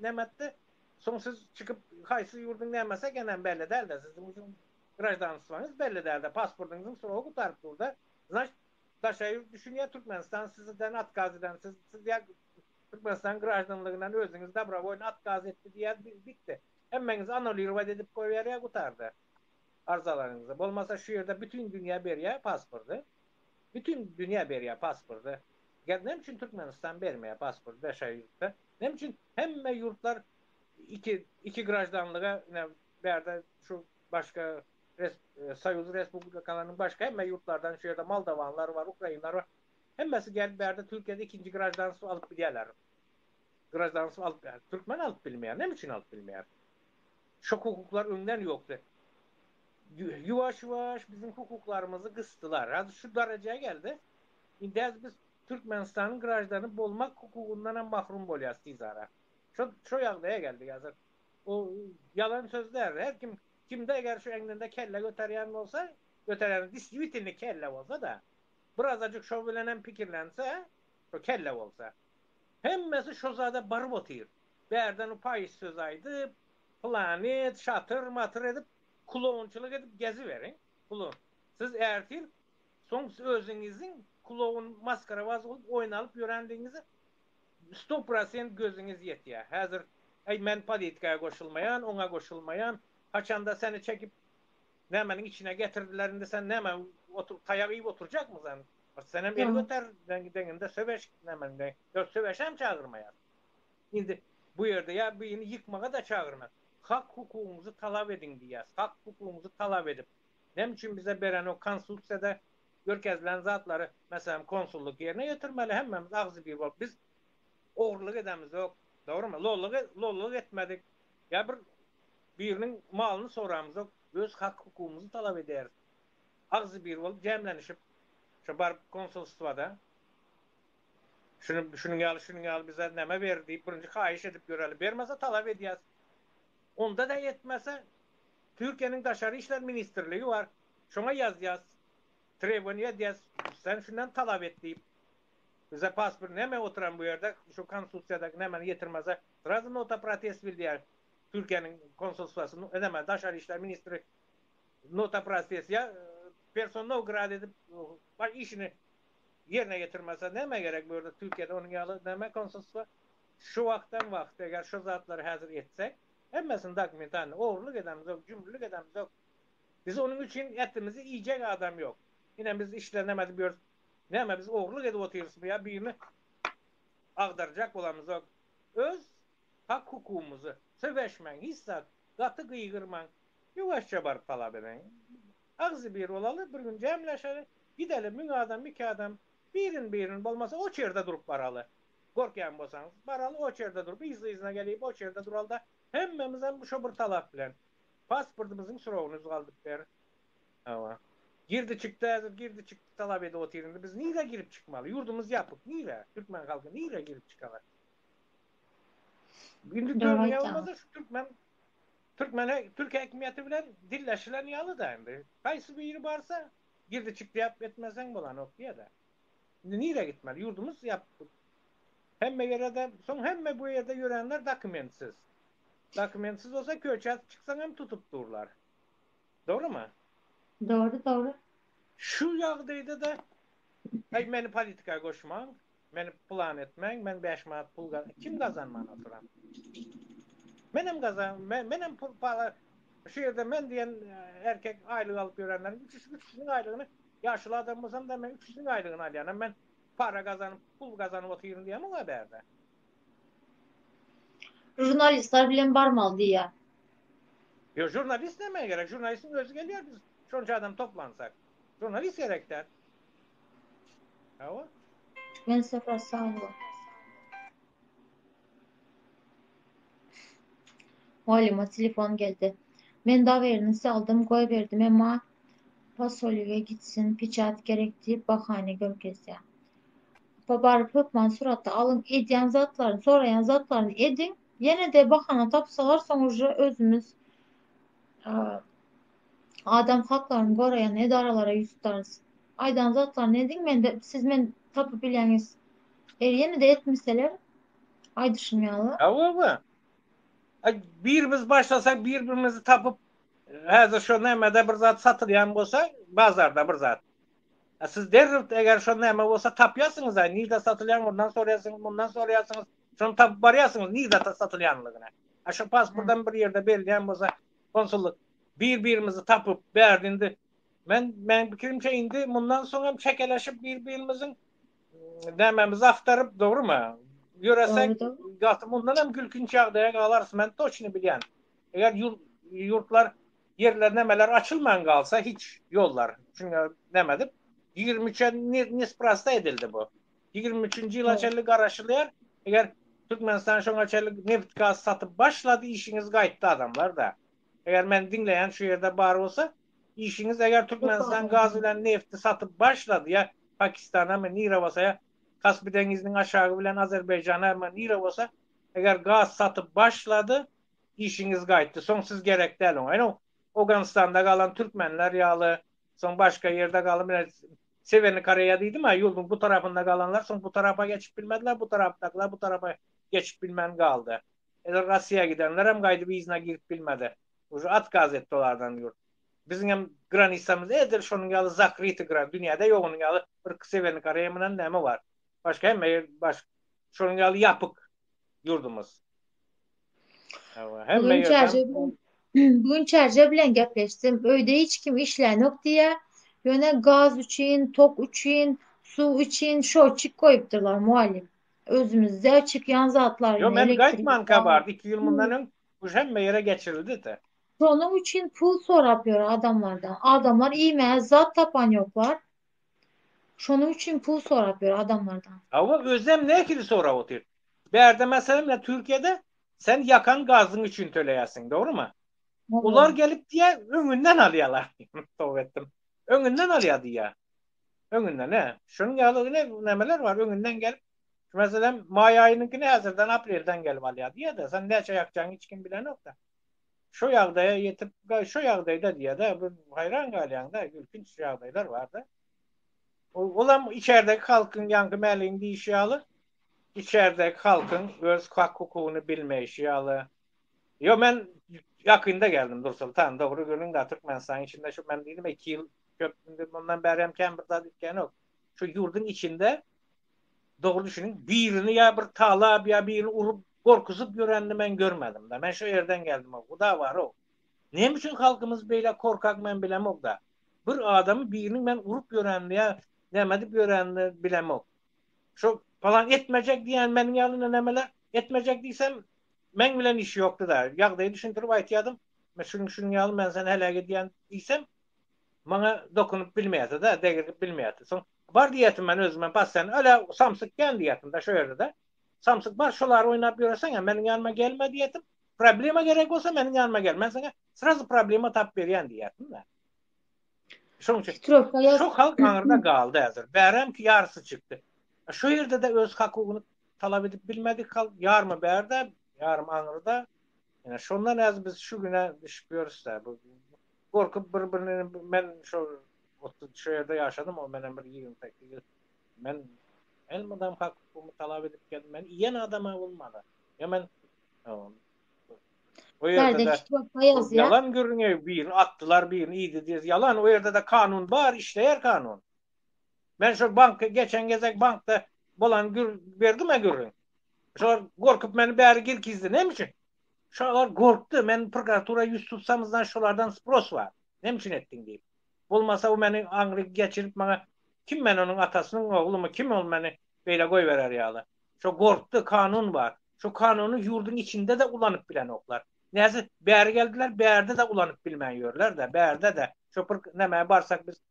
nämetdi. Soň siz çykyp haýsy ýurduň nämesi ekenem belli däl-de. Siziň üçin graždanstwaňyz belli däl-de, pasportyňyzyň srogy gutaryp dur-da. Znaçt daşary ýurt düşünýär Türkmenistan sizden otkaz eden siz siz ýa Türkmenistan graždanlygyndan özüňiz dobrowoýno otkaz etdi diýýär bitdi. Hemmeňizi anulirowat edip goýberýär gutardy. Arzalaryňyzy. Bolmasa şu ýerde bütin dünýä berýär pasporty. Bütin dünýä berýär pasporty. Gel näme üçin Türkmenistan bermeýär pasport daşary ýurtda? Näme üçin hemme ýurtlar iki iki graždanlyga ine bärde şu başga res soýuz respublikalarynyň başga hemme ýurtlardan şu ýerde moldowanlar bar, ukrainler bar. Hemmesi gelip bärde Türkiýede ikinji graždanstwo alyp bilýärler. Graždanstwo alyp türkmen alyp bilmeýär. Näme üçin alyp bilmeýär? Şo hukuklar öňden ýokdy. Ýuwaş-ýuwaş biziň hukuklarymyzy gysdylar. Häzir şu derejä geldi. Indi häzir biz Türkmenistanyň graždany bolmak hukugyndan hem mahrum bolýarys tizara. Şo şo ýagdaýa geldik häzir. O ýalan söz däl. Her kim kimde eger şu egninde kelle göterýän bolsa, göterýän diswitelny kelle bolsa-da, birazajyk şo bilen hem pikirlense, şo kelle bolsa. Hemmesi şo zada baryp otyr. Bärden paýyş söz aýdyp, planet, şatyr matyr edip, klounçylyk edip geziberiň. Kloun. Siz ertir soň özüňiziň kloun maskarabaz bolup oýnalyp ýörendigiňize sto prosent gözüňiz ýetýär. Häzir äý men politika goşulmaýan, oňa goşulmaýan. Haçanda seni çekip nämeniň içine getirdiler indi sen näme oturyp taýak iýip oturjakmy sen? Senem el göter deňinde söweş nämende. Ýok söweşem çagyrmaýar. Indi bu ýerde ýa birini ýykmaga-da çagyrmaz. Hak hukugyňyzy talap ediň diýýäs. Hak hukugyňyzy talap edip. Näme üçin bize berenok konstitusiýada görkezilen zatlary meselem konsullyk ýerine ýetirmeli hemmämiz agzybir bolup biz ogurlyk edemizok dogrymy lollyk lollyk etmedik ýa bir biriniň malyny soramyzok öz hak hukugymyzy talap edýäris agzybir bolup jemlenişip şo baryp konsulstwada Şuny şunuň ýaly şunuň ýaly bize näme ber diýip birinji haýyş edip göreli. Bermese talap edýäs. Onda-da etmese Türkiýäniň Daşary işler ministrligi bar. Şoňa ýazýas. Treboniýa edýäs. Sen şundan talap et diýip. Bize pasport näme oturan bu ýerde şu konstitusiýadaky nämeni ýetirmese srazu nota protest bildirýär. Türkiýäniň konsulstwasy näme Daşary işler ministri nota protest ýa person no grad edip işini ýerine ýetirmese nämä gerek bu ýerde Türkiýede onuň ýaly nämä konsulstwa şu wagtdan wagt eger şu zatlary häzir etsek hemmesini dokumentalny ogurlyk edemizok jümrülik edemizok biz onuň üçin etimizi iýjek adam ýok ine biz işler näme edip ýörüs näme biz ogurlyk edip otyrysmy ýa birini agdarjak bolamyzok öz hak hukugymyzy söweşmäň hiç zat gaty gygyrmaň ýuwaşja baryp talap ediň Agzybir bolaly, bir gün jemleşeli, gideli, müň adam, iki adam, birin-birin, bolmasa oçerde durup baraly. Gorkýan bolsaňyz, baraly, oçerde durup, yzly-yzyna gelip, oçerde duraly-da, hemmemizem şo bir talap bilen, pasportymyzyň srogyny uzaldyp ber. Hawa. Girdi-çykdy häzir, girdi-çykdy talap edip otyr indi. Biz nirä girip çykmaly? Ýurdumyz ýapyk, nirä? Türkmen halky nirä girip çykalar? Indi dörmüýä bolmasa şu türkmen Türkmen türk häkimiýeti bilen dilleşilen ýaly-da indi. Haýsy biri barsa, girdi çykdy ýap etmeseň bolanok diýýä-de. Indi nirä gitmeli? Ýurdumyz ýapyk. Hemme ýere-de, soň hemme bu ýerde ýörenler dokumentsiz. Dokumentsiz bolsa köçä çyksaň hem tutup durlar. Dogrymy? Dogry, dogry. Şu ýagdaýda-da, Aý meni politika goşmaň. Meni plan etmäň, men 5 manat pul gazan, kim gazanman oturan? Menem gazan, menem pul para, şu ýerde men diýen erkek aýlyk alyp ýörenleriň üçüsi, üçüsiniň aýlygyny, ýaşuly adam bolsam da men üçüsiniň aýlygyny alýan, men para gazanyp, pul gazanyp otyryn diýemok-a bärde. Žurnalistler bilen barmaly diýýär. Ýok, žurnalist nämä gerek? Žurnalistiň özi gelýär biz şonça adam toplansak. Žurnalist gerek däl. Hawa. Türkmen söhbet sag bol. Mugallyma telefon geldi. Men dowernosty aldym goýberdim emma posolige gitsin peçat gerek diýip bahana görkezýär. Apa baryp hökman suratda alyň edýän zatlaryny soraýan zatlaryny ediň ýene-de bahana tapsalar soň uje özümiz Adam haklaryny goraýan edaralara ýüz tutarys. Aýdan zatlaryny ediň mende siz men tapyp bilýäňiz. Eger ýene-de etmeseler aýdyşym ýaly. Hawa. Aý birimiz başlasak bir-birimizi tapyp häzir şo nämede bir zat satylýan bolsa bazarda bir zat. A siz derrew eger şo näme bolsa tapýarsyňyz-a, nirde satylýan ondan soraýarsyňyz, mundan soraýarsyňyz, şony tapyp barýarsyňyz nirde satylýanlygyny. A şo pasportam bir ýerde berilýän bolsa konsullyk bir-birimizi tapyp bärde indi men meň pikirimçe indi mundan soň hem çekeleşip bir-birimiziň nämämizi agtaryp dogrymy ýöresek gaty mundan hem gülkünç ýagdaýa galarys men toçny bilýän. Eger ýurtlar ýerler nämeler açylman galsa hiç ýollar çünki näme edip 23-e nesprosta edildi bu. 23-nji ýyla çenli garaşylýar. Eger Türkmenistan şoňa çenli nebit gaz satyp başlady işiňiz gaýtdy adamlar da. Eger meni diňleýän şu ýerde bar bolsa işiňiz eger Türkmenistan gaz bilen nefti satyp başlady ýa Pakistana mı nire bolsa ýa Kaspi deňiziniň aşagy bilen Azerbaýjana mı nire bolsa eger gaz satyp başlady işiňiz gaýtdy soň siz gerek däl oňa. Ine Owganystanda galan türkmenler ýaly soň başga ýerde galan bile Sewerny Koreýa diýdim-ä ýurduň bu tarapynda galanlar soň bu tarapa geçip bilmediler bu tarapdakylar bu tarapa geçip bilmän galdy. Eger Rossiýa gidenlerem gaýdyp yzyna girip bilmedi. Uje otkaz etdi olardan ýurt. Biziňem granisamyz edil şonuň ýaly zakryty gran dünýäde ýok onuň ýaly bir Sewerny Koreýa bilen näme bar. Başga hemme ýer baş şonuň ýaly ýapyk ýurdumyz. Hemme Bugün çärje bilen Bugün çärje bilen gepleşdim. Öýde hiç kim işlänok diýýär. Ýöne gaz üçin, tok üçin, suw üçin şoçik goýupdyrlar mugallym. Özümizde çykýan zatlar Ýok, men gaýtmanka bardy, 2 ýyl mundan öň bu hemme ýere geçirildi-de. Şonuň üçin pul sorap ýör adamlardan. Adamlar iýmäge zat tapan ýoklar. Şonuň üçin pul sorap ýör adamlardan. Hawa, özem nähili sorap otyr. Bärde meselem ine Türkiýede sen ýakan gazyň üçin töleýärsiň, dogrymy? Olar gelip diýýär, öňünden alýarlar. Toba etdim. Öňünden alýar diýýär. Öňünden, he. Şonuň ýaly ine nämeler bar, öňünden gelip, meselem, maý aýynyňkyny häzirden aprelden gelip alýar diýýär-de, sen näçe ýakjagyňy hiç kim bilenok-da. Şo ýagdaýa ýetip, şo ýagdaýda diýýär-de, bir haýran galýaň-da, gülkünç ýagdaýlar bar-da. Olam içerdäki halkyň ýaňky Mäligiň diýşi ýaly, içerdäki halkyň öz hak-hukugyny bilmeýşi ýaly. Ýok, men ýakynda geldim Dursoltan, dogry gürrüň da Türkmenistanyň içinde şu men diýdim 2 ýyl köp indi mundan bäri hem kän bir zat üýtgänok. Şu ýurduň içinde dogry düşüniň, birini ýa bir talap ýa birini urup gorkuzyp ýörenini men görmedim da. Men şu ýerden geldim. Huda bar-ow. Näme üçin halkymyz beýle korkak men bilemok da. Bir adamy biriniň men urup ýörenini ýa näme edip ýörenini bilemok. Şu palan etmejek diýen meniň ýaly nämeler etmejek diýsem meň bilen işi ýokdy da. Ýagdaýy düşündirip aýtýadym. Men şunuň şunuň ýaly men seni heläk edýän diýsem maňa dokunyp bilmeýärdi da, degirip bilmeýärdi. Soň bar diýýärdim men özüme bas sen öle samsyk kän diýýärdim da şo ýerde de. Samsyk bar şolary oýnap ýöreseň meniň ýanyma gelme diýýärdim. Problema gerek bolsa meniň ýanyma gel. Men saňa srazu problema tapyp berýän diýýärdim da. Şonuň üçin şu halk aňyrda galdy häzir. Bärem ki ýarysy çykdy. Şu ýerde-de öz hakugyny talap edip bilmedik halk ýarymy bärde, ýarymy aňyrda. Ýa şondan häzir biz şu güne düşüp ýörüs-dä. Bu gorkup bir-birini men şo 30 şu ýerde ýaşadym, o menem bir 28 ýyl. Men elmydam hak hukugymy talap edip geldim. Men iýen adama bolmady. Ýa men O ýerde-de ýalan gürrüňe birini atdylar, birini iýdi diýip ýalan. O ýerde-de kanun bar, işleýär kanun. Men şo bank geçen gezek bankda bolan gür berdim-ä gürrüň. Şolar gorkup meni bäri girkizdi. Näme üçin? Şolar gorkdy. Men prokuratura ýüz tutsamyzdan şolardan spros bar. Näme üçin etdiň diýip. Bolmasa o meni aňry geçirip maňa kim men onuň atasynyň oglumy kim ol meni beýle goýberer ýaly. Şo gorkdy, kanun bar. Şo kanuny ýurduň içinde-de ulanyp bilenoklar. Näse bäri geldiler, bärde-de ulanyp bilmän ýörler-de, bärde-de. Şo bir nämä barsak biz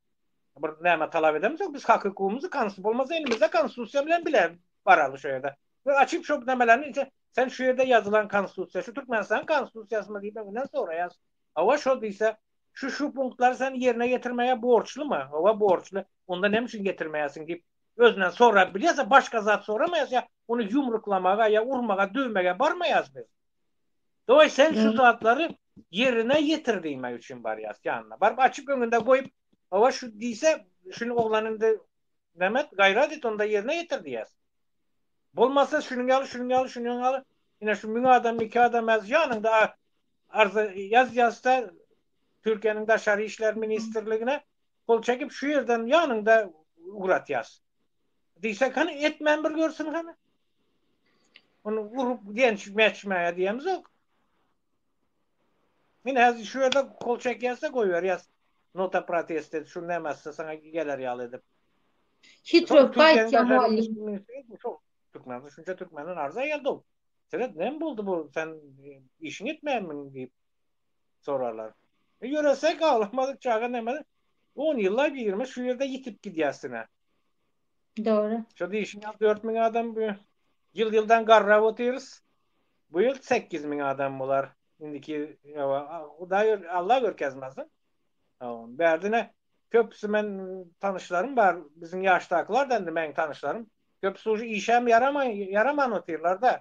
bir näme talap edemizok, biz hak-hukugymyzy konstitusiýa bolmasa elimizde konstitusiýa bilen bile baraly şo ýerde. We açyp şo nämelerni içe sen şu ýerde ýazylan konstitusiýa, şu Türkmenistanyň konstitusiýasymy diýip öňünden soraýas. Hawa şo diýse, şu şu punktlary sen ýerine ýetirmäge borçlumy? Hawa borçly. Onda näme üçin ýetirmeýärsiň diýip özünden sorap bilýäs, başga zat soramaýas ýa ony ýumruklamaga ýa urmaga, döwmege barmaýas biz. Daway sen şu zatlary ýerine ýetir diýmek üçin barýas ýanyna. Baryp açyp öňünde goýup, hawa şu diýse, şuny oglan indi näme et, gaýrat et onda ýerine ýetir diýýäs. Bolmasa şunuň ýaly, şunuň ýaly, şunuň ýaly, ine şu müň adam, iki adam häzir ýanyňda arza ýazýas-da Türkiýäniň Daşary işler ministrligine. Gol çekip şu ýerden ýanyňda ugratýas. Diýsek hany etmän bir görsün hany. Ony urup diýençmäçmäge diýemzok. Ine häzir şu ýerde gol çekýäs-de goýberýäs. Nota protest edip şu nämesi saňa geler ýaly edip. Hitrowka aýtýar mugallym. Türkmen şunça türkmenden arza geldi. Seret näme boldy bu sen işiňi etmänmiň diýip sorarlar. E, ýöresek aglamadyk çaga näme 10 ýyllap 20 şu ýerde ýitip gidýäsine. Dogry. Şu diýişiň ýaly 4000 adam bu ýyl-ýyldan garrap otyrys. Bu ýyl 8000 adam bolar. Indiki Hudaý Allah görkezmesin. Bärdine köpüsi men tanyşlarym bar, biziň ýaşdakylar da indi meň tanyşlarym. Köpüsi uje işem ýaraman ýaraman otyrlar-da.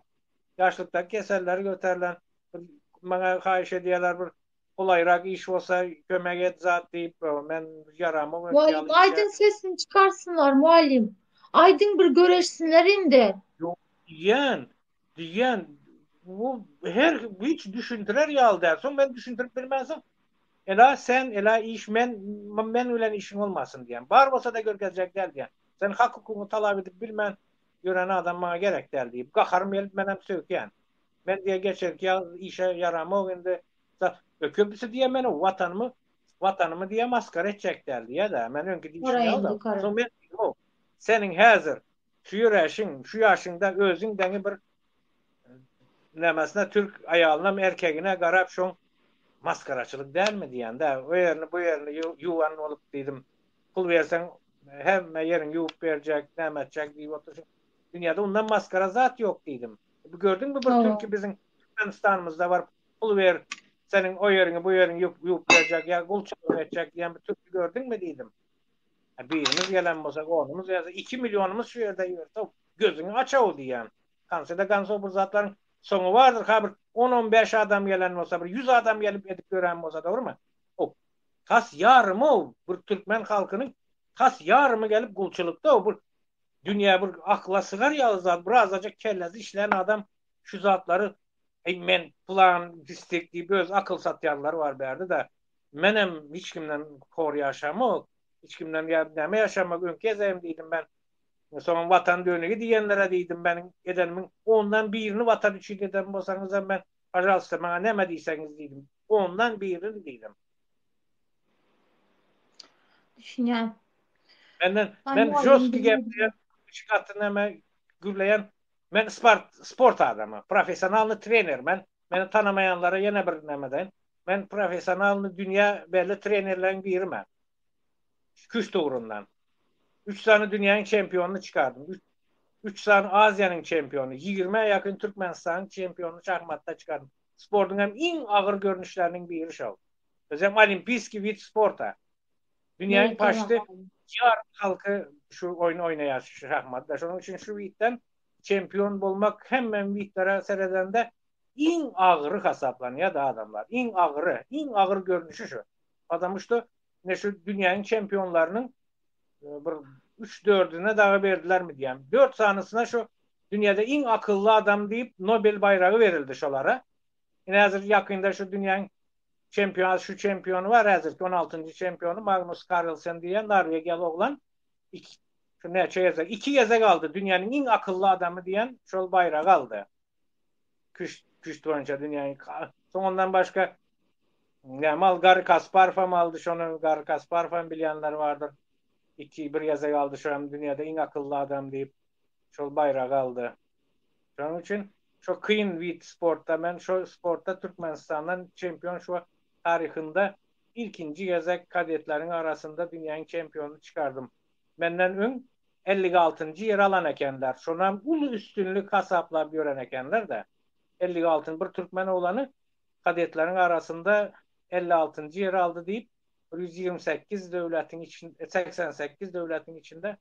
Ýaşlykdaky keselleri göterilen bir maňa haýyş edýärler bir golaýrak iş bolsa kömek et zat diýip, men ýaramok öňki ýaly işe. Aýdyň sesini çykarsynlar mugallym. Aýdyň bir göreşsinler indi. Ýok diýýän, diýýän bu her hiç düşündirer ýaly däl. Soň men düşündirip bilmänsoň Ela sen, ela iş men, men bilen işiň bolmasyn diýýän. Bar bolsa-da görkezjek däl diýýän. Sen hak hukugyňy talap edip bilmän ýören adam maňa gerek däl diýip, gaharym gelip menem sökýän. Men diýýär geçenki ýaz işe ýaramok indi. Köpüsi diýýär men watanymy watanymy diýýär maskara etjek däl diýýär-de. Men öňki diýşim ýaly-da. Soň men diýdim, seniň häzir şu ýöreşiň, şu ýaşyňda özüň deňi bir nämesine türk aýalynam erkegine garap şoň maskaraçylyk dälmi diýýän-dä. O ýerini bu ýerini ýuwan bolup diýdim. Pul berseň hemme ýeriňi ýuwup berjek, näme etjek diýip oturşyň. Dünýäde undan maskara zat ýok diýdim. Bu gördüňmi bir türki biziň Türkmenistanymyzda baryp pul ber, seniň o ýeriňi bu ýeriňi ýuwup berjek ýa gulçulyk etjek diýen bir türki gördüňmi diýdim. Birimiz gelen bolsak, onumyz gelse, 2 millionymyz şu ýerde ýörse, gözüňi aç-ow diýýän. Konse-de konso bir zatlaryň soňy bardyr. Ha bir on-on bäş adam gelen bolsa, bir ýüz adam gelip edip ýören bolsa, dogrymy? O tas ýarymy-ow bir türkmen halkynyň tas ýarymy gelip gulçulykda-ow bir dünýä bir akla sygar ýaly zat, birazajyk kellesi işlän adam şu zatlary eý men pylan pislik diýip öz akyl satýanlar bar bärde-de. Menem hiç kimden hor ýaşamok, hiç kimden ýa näme ýaşamak öňki gezegim diýdim men. Soňam watan dönügi diýenlere diýdim meniň edenimiň ondan birini watan üçin eden bolsaňyzam men pažalsta maňa näme diýseňiz diýdim. Ondan birini diýdim. Düşünýän. Menden men žostki gepleýän, üç gaty näme gürleýän. Men sport sport adamy, professionalny trener men. Meni tanamaýanlara ýene bir näme deýin. Men professionalny dünýä belli trenerleriň biri men. Küşt ugrundan. Üç sany dünýäniň çempionyny çykardym. Üç, üç sany Aziýanyň çempiony, ýigrimä ýakyn Türkmenistanyň çempionyny şahmatda çykardym. Sportuň hem iň agyr görnüşleriniň biri şol. Özem olimpiýskiý wid sporta. Dünýäniň paçti ýarym halky şu oýny oýnaýar şu şahmatda. Şonuň üçin şu widden çempion bolmak hemme widlere seredende iň agyry hasaplanýar-da adamlar. Iň agyry, iň agyr görnüşi şu. Потому что ine şu dünýäniň çempionlarynyň bir üç-dördüne dagy berdilermi diýýän. Dört sanysyna şu dünýäde iň akylly adam diýip Nobel baýragy berildi şolara. Ine häzir ýakynda şu dünýäniň çempion şu çempiony bar häzirki on altynjy çempiony Magnus Karlsen diýen norwegiýaly oglan iki şu näçe gezek iki gezek aldy dünýäniň iň akylly adamy diýen şol baýragy aldy. Küşt küşt boýunça dünýäniň soň ondan başga näme al Garry Kasparow hem aldy şony Garry Kasparow hem bilýänler bardyr. Iki bir gezek aldy şo hem dünýäde iň akylly adam diýip şol baýragy aldy. Şonuň üçin şo kyn wid sportda men şo sportda Türkmenistandan çempion şu wagt taryhynda ilkinji gezek kadetleriň arasynda dünýäniň çempionyny çykardym. Menden öň ellik altynjy ýeri alan ekenler. Şonam uly üstünlik hasaplap ýören ekenler-de. Ellik altyn bir türkmen oglany kadetleriň arasynda 56-njy ýeri aldy diýip, bir 128 döwletiň içinde, 88 döwletiň içinde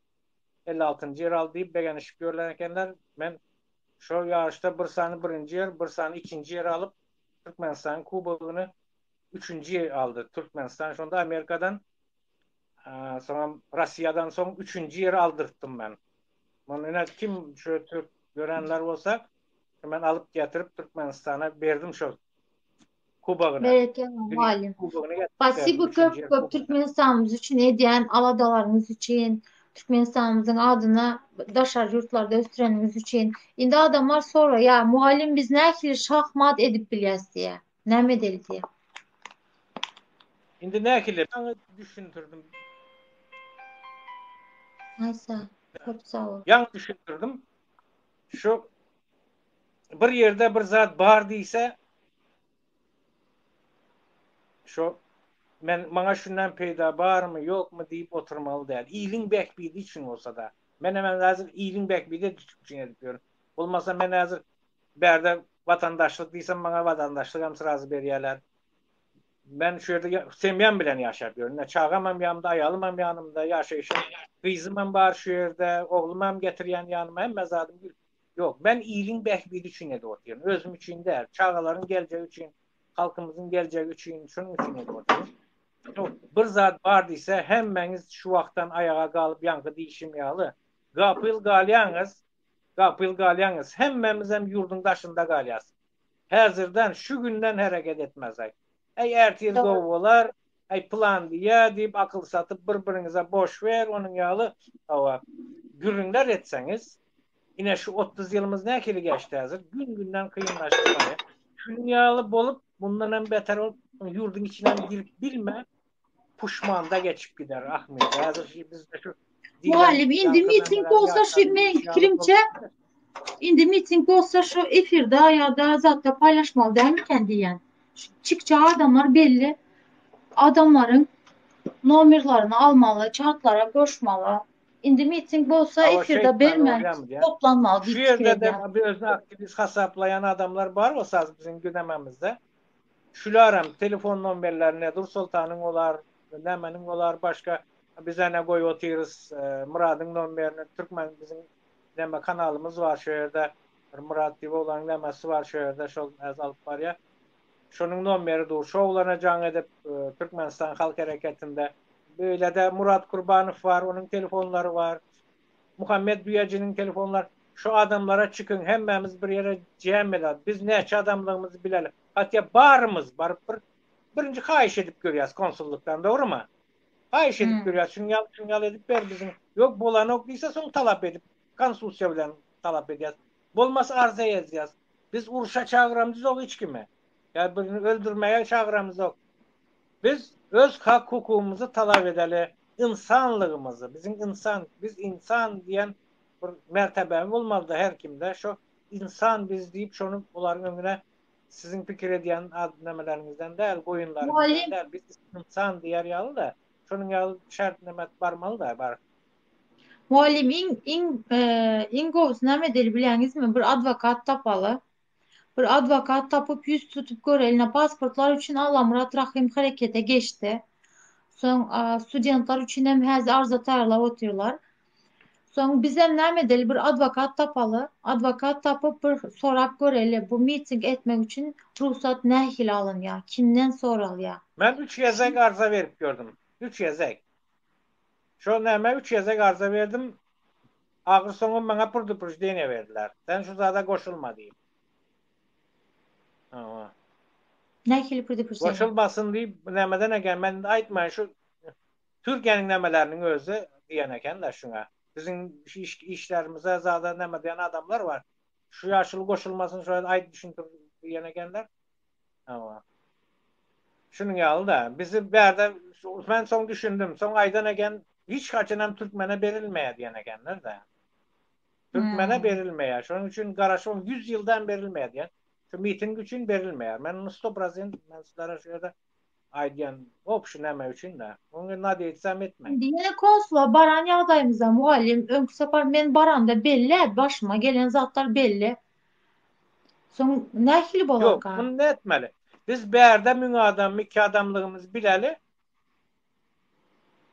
56-njy ýer aldy diýip begenişip ýörlen ekenler. Men şol ýaryşda bir sany birinji ýer, bir sany ikinji ýer alyp, Türkmenistanyň kubogyny üçünji aldy. Türkmenistan şonda Amerikadan, soňam Russiýadan soň üçünji ýeri aldyrtdym men. Muny ine kim şu türk görenler bolsa, men alyp getirip Türkmenistana berdim şol. Kubogyna. Berekella Dünýä mugallym. kubogyny getirip berdim Spasibo üçünji köp ýer köp kubogyna. Türkmenistanymyz üçin edýän aladalaryňyz üçin, Türkmenistanymyzyň adyny daşary ýurtlarda ösdüreniňiz üçin. Indi adamlar soraýar, mugallym biz nähili şahmat edip bilýäs diýýär. Näme edeli diýýär. Indi nähili? Ýaňy düşündirdim. Aýsa, köp sag bol. Ýaňy düşündirdim. Şu bir ýerde bir zat bar diýse, şu men maňa şundan peýda barmy, ýokmy diýip oturmaly däl. Iliň bähbidi üçin bolsa-da. Men hem häzir iliň bähbidi üçin edip ýörün. Bolmasa men häzir bärde watandaşlyk diýsem maňa watandaşlyk hem srazy berýärler. Men şu ýerde semýam bilen ýaşap ýörün. Ine çagam hem ýanymda, aýalym hem ýanymda, ýaşaýşym, gyzym hem bar şu ýerde, oglum hem getirýän ýanyma, hemme zadym gül. Ýok, men iliň bähbidi üçin edip otyryn. Özüm üçin däl, çagalaryň geljegi üçin, halkymyzyň geljegi üçin, şonuň üçin edip otyryn. Bir zat bar diýse, hemmäňiz şu wagtdan aýaga galyp ýaňky diýşim ýaly, gapyl galýaňyz, gapyl galýaňyz, hemmämizem ýurduň daşynda galýas. Häzirden, şu günden hereket etmesek. Äý, ertir gowy bolar, äý, pylan diýýä diýip akyl satyp bir-biriňize boş ber, onuň ýaly, hawa, gürrüňler etseňiz, ine şu 30 ýylymyz nähili geçdi häzir, gün-günden kynlaşyp barýar. Şunuň ýaly bolup, mundan hem beter bolup, ýurduň içine hem girip bilmän, puşmanda geçip gider ahmyr. Häzir bizde şu Mugallym indi miting bolsa şu meň pikirimçe indi miting bolsa şu efirde ýa-da zatda paýlaşmaly dälmiken diýýän. Şu çykjak adamlar belli. Adamlaryň nomerlaryny almaly, çatlara goşmaly. Indi miting bolsa efirde bermän toplanmaly Şu diýip pikir ýerde-de edýän. bir özüni aktiwist hasaplaýan adamlar bar bolsa biziň günememizde. Şularam telefon nomerlerini Dursoltanyň bolar, nämeniň bolar başga Biz ene goýup otyrys Myradyň nomerini türkmen biziň neme kanalymyz bar şu ýerde bir Myrat diýip oglanyň nemesi bar şu ýerde şol häzir alyp barýar. Şonuň nomeri dur. Şo oglana jaň edip Türkmenistan halk hereketinde beýlede Murat Kurbanow bar onuň telefonlary bar. Muhammet Düýejiniň telefonlary şu adamlara çykyň hemmämiz bir ýere jem edeli. Biz näçe adamlygymyzy bileli. Hatda barymyz baryp bir birinji haýyş edip görýäs konsullykdan dogrymy? Haýyş edip görýär, şuny ýaly, şuny ýaly edip ber biziň. Ýok, bolanok diýse, soň talap edip, konstitusiýa bilen talap edýäs. Bolmasa arza ýazýas. Biz urşa çagyramyzok hiç kimi. Ýa birini öldürmäge çagyramyzok. Biz öz hak-hukugymyzy talap edeli, ynsanlygymyzy, biziň ynsan, biz ynsan diýen bir mertebemiz bolmalyda her kimde. Şo ynsan biz diýip şony olaryň öňüne Siziň pikir edýän ad-nämeleriňizden däl, goýunlaryňyzdan Mugallym. däl, biz ynsan diýer ýaly-da, şonuň ýaly şertnama barmaly-da, bar. Mugallym iň iň iň gowusy näme edeli bilýäňizmi bir adwokat tapaly. Bir adwokat tapyp ýüz tutup göreli ine pasportlar üçin Allamyrat Rahym herekete geçdi. Soň studentler üçin hem häzir arza taýýarlap otyrlar. Soň bizem näme edeli bir adwokat tapaly. Adwokat tapyp bir sorap göreli bu miting etmek üçin rugsat nähili alynýar, kimden soralýar. Men üç gezek arza berip gördüm. Üç gezek. Şo näme üç gezek arza berdim. Ahyr soňy maňa predupreždeniýe berdiler. Sen şu zada goşulma diýip. Hawa. Nähili predupreždeniýe? Goşulmasyn diýip nämeden eken men aýtmaýyn şu Türkiýäniň nämeleriniň özi diýen eken-de şuňa. Biziň iş işlerimize zada näme diýen adamlar bar. Şu ýaşuly goşulmasyn şu aýt düşündir diýen ekenler. Hawa. Şunuň ýaly-da. Bizi bärde men soň düşündim. Soň aýdan eken hiç haçanam türkmene berilmeýär diýen ekenler-de. Türkmene berilmeýär. Şonuň üçin garaşyň 100 ýyldan berilmeýär diýen. Şu miting üçin berilmeýär. Men ony 100% men sizlere şu ýerde Aýdýan opşy näme üçin-dä. Oňa nadýetsam etmäň. Indi ýene konsula baran ýagdaýymyzda mugallym öňki sapar men baranda belli başyma gelen zatlar belli. Soň nähili Ýok, bolarka? muny nätmeli? Biz bärde müň adammy, iki adamlygymyzy bileli.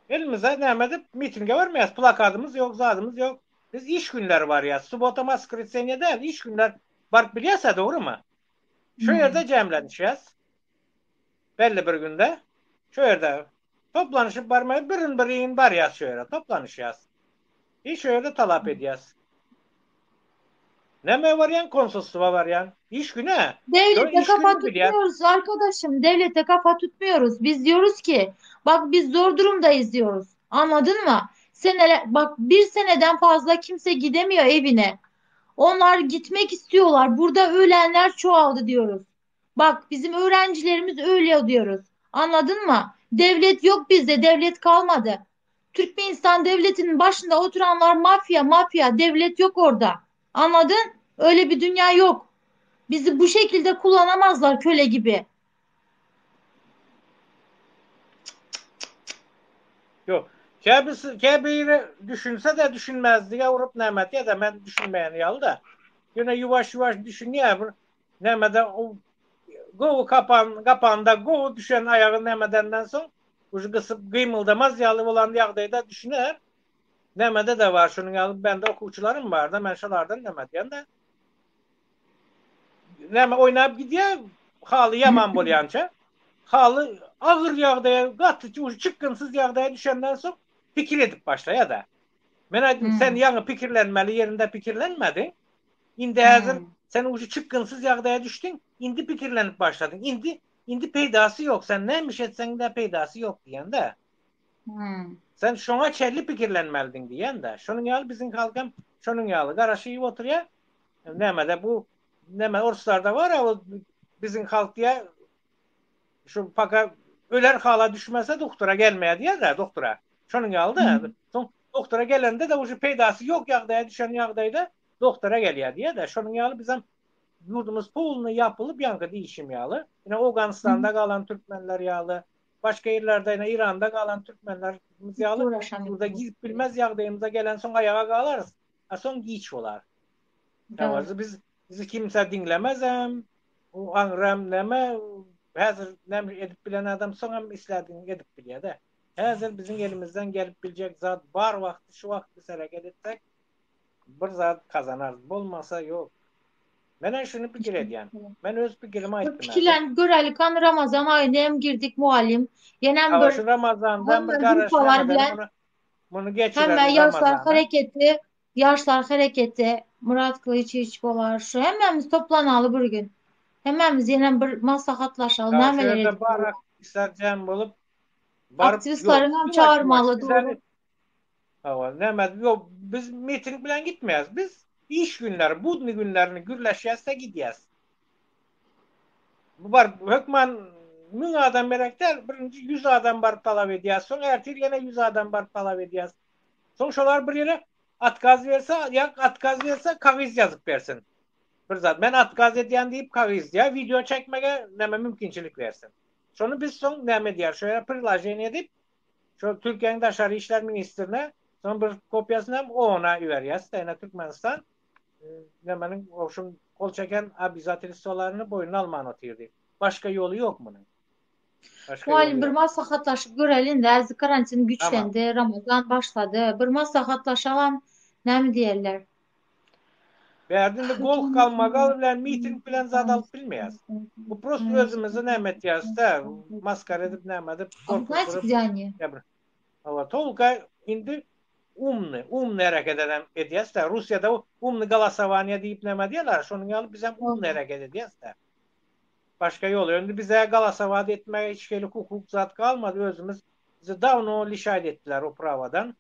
Elimize näme edip mitinge barmaýas, plakadymyz ýok, zadymyz ýok. Biz iş günleri barýas. Subota, moskreseniýe däl, iş günler baryp bilýäs-ä, dogrymy? Şu ýerde jemlenişýäs. Belli bir günde şu ýerde toplanyşyp barmaý birin-birin barýas şu ýere toplanyşýas. I şu ýerde talap edýäs. Nämä barýaň? Konsulstwa barýaň. Iş günä. Devlete kafa tutmuyoruz arkadaşım. Devlete kafa tutmuyoruz. Biz diyoruz ki bak biz zor durumdayız diyoruz. Anladın mı? Senele, bak bir seneden fazla kimse gidemiyor evine. Onlar gitmek istiyorlar. Burada ölenler çoğaldı diyoruz. Bak bizim öğrencilerimiz ölüyor diyoruz. Anladın mı? Devlet yok bizde. Devlet kalmadı. Türkmenistan devletinin başında oturanlar mafya mafya. Devlet yok orada. Anladın? Öyle bir dünya yok. Bizi bu şekilde kullanamazlar köle gibi. Ýok. Käbisi, käbiri düşünse-de düşünmezlige urup näme etýär-de, men düşünmeýän ýaly-da. Ýöne ýuwaş-ýuwaş düşünýär bir nämede o gowy kapan, gapanda gowy düşen aýagy nämedenden soň uje gysyp gymyldamaz ýaly bolan ýagdaýda düşüner. Nämede-de bar şunuň ýaly bende okuwçylarym bar-da, men şolardan näme diýen-de. Näme oýnap gidýär, haly ýaman bolýança. Haly agyr ýagdaýa, gaty çykgynsyz ýagdaýa düşenden soň pikir edip başlaýar-da. Men aýtdym, sen ýaňy pikirlenmeli ýerinde pikirlenmediň. Indi häzir sen uje çykgynsyz ýagdaýa düşdüň, indi pikirlenip başladyň. Indi indi peýdasy ýok, sen näme iş etseň-de peýdasy ýok diýen-de. Sen şoňa çenli pikirlenmelidiň diýen-de. Şonuň ýaly biziň halkam şonuň ýaly garaşyp oturýar. Nämede bu näme orslarda bar ya o biziň halk diýä şu paka öler hala düşmese doktora gelmeýär diýýär-de doktora. Şonuň ýaly-da. Soň doktora gelende de uje peýdasy ýok ýagdaýa düşen ýagdaýda doktora gelýär diýýär-de. Şonuň ýaly bizem ýurdumyz polny ýapylyp ýaňky diýişim ýaly. Ine Owganystanda galan türkmenler ýaly, başga ýerlerde ine Iranda galan türkmenlerimiz ýaly ýurda girip bilmez ýagdaýymyza gelensoň aýaga galarys. A soň giç bolar. Ýa biz bizi kimse diňlemezem. O aňram näme häzir näme edip bilen adam soňam islädigini edip bilýär-de. Häzir biziň elimizden gelip biljek zat bar wagty şu wagt biz hereket etsek bir zat gazanarys. Bolmasa ýok. Menem şuny pikir edýän. Men öz pikirimi aýtdym. Pikirlenip görälik hany Ramazan aýyna hem girdik mugallym. Ýenem bir şu Ramazandan bir garaşýan Muny geçirelim Hemme ýaşlar hareketi, ýaşlar hareketi, Murat Kılıç bolar. Şu hemmämiz toplanaly bir gün. Hemmämiz ýene bir maslahatlaşaly, nämeler edip. Bar aktiwistler jem bolup baryp Aktiwistleriň hem çagyrmaly dogry. Hawa, näme, ýok, biz miting bilen gitmeýäs. Biz iş günleri, budny günlerini gürleşýäs-de gidýäs. Bu bar, hökman 1000 adam gerek däl, birinji 100 adam baryp talap edýäs, soň ertir ýene 100 adam baryp talap edýäs. Soň şolar bir ýere otkaz berse, ýa otkaz berse kagyz ýazyp bersin. Bir zat, men otkaz edýän diýip kagyz, ýa wideo çekmege näme mümkinçilik bersin. Şony biz soň näme edýär, şo ýere priloženiýe edip, şo Türkiýäniň daşary işler ministrine, soň bir kopiýasyny hem OON-a iberýäs, ýa Türkmenistan Nämeniň ogşuň gol çeken obýazatelstwalaryny boýnuna alman otyrdy. Başga ýoly ýok munuň. Başga ýoly Muallim bir maslahatlaşyp göreli indi häzir karantin güýçlendi, Ramazan başlady. Bir maslahatlaşalam näme diýerler. Bärde indi gol galmagal bilen miting bilen zat alyp bilmeýäs. Bu prosto özümizi näme etýäs-de, maskara edip näme edip gorkuzdyryp. Hawa, tolka indi umny, umny hereket edem edýäs-dä. Russiýada umny golosowaniýe diýip näme diýýärler, şonuň ýaly bizem umny hereket edýäs-dä. Başga ýol ýok. Indi bize golosowat etmäge hiç hili hukuk zat galmady. Özümiz bizi dawno lişaýt etdiler o prawadan.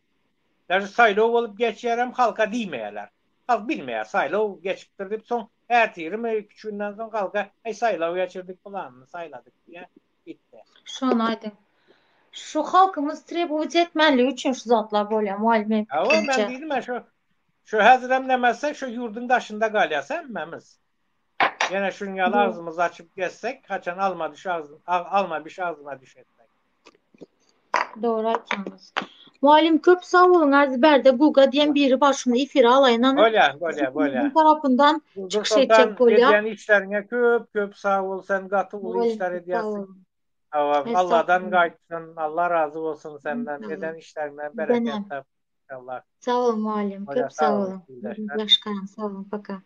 Daže saýlaw bolup geçýärem halka diýmeýärler. Halk bilmeýär saýlaw geçipdir diýip soň ertirimi iki-üç günden soň halka äý saýlaw geçirdik pylanyny saýladyk diýýär. Bitdi. Şony aýdyň. Şu halkymyz trebowat etmänligi üçin şu zatlar bolýar mugallym meniň Hawa men pikirimçe. diýdim şu şu häzirem nämetsek şu ýurduň daşynda galýas hemmämiz. Ýene şuň ýaly agzymyzy açyp gezsek haçan alma düş agzym alma biş agzyma düş etsek. Dogry aýtýaňyz. Mugallym köp sag boluň Aziz bärde Guga diýen biri bar şuny efire alaýyn hany. Bolýar bolýar bolýar. Tarapyndan çykyş etjek bolýar. Edýän işleriňe köp köp sag bol sen gaty uly işler edýärsiň. Hawa Alladan gaýtsyn Allah razy bolsun senden eden işleriňden bereket tap inşallah. Sag boluň mugallym köp sag boluň. Ýaşkaň sag boluň paka.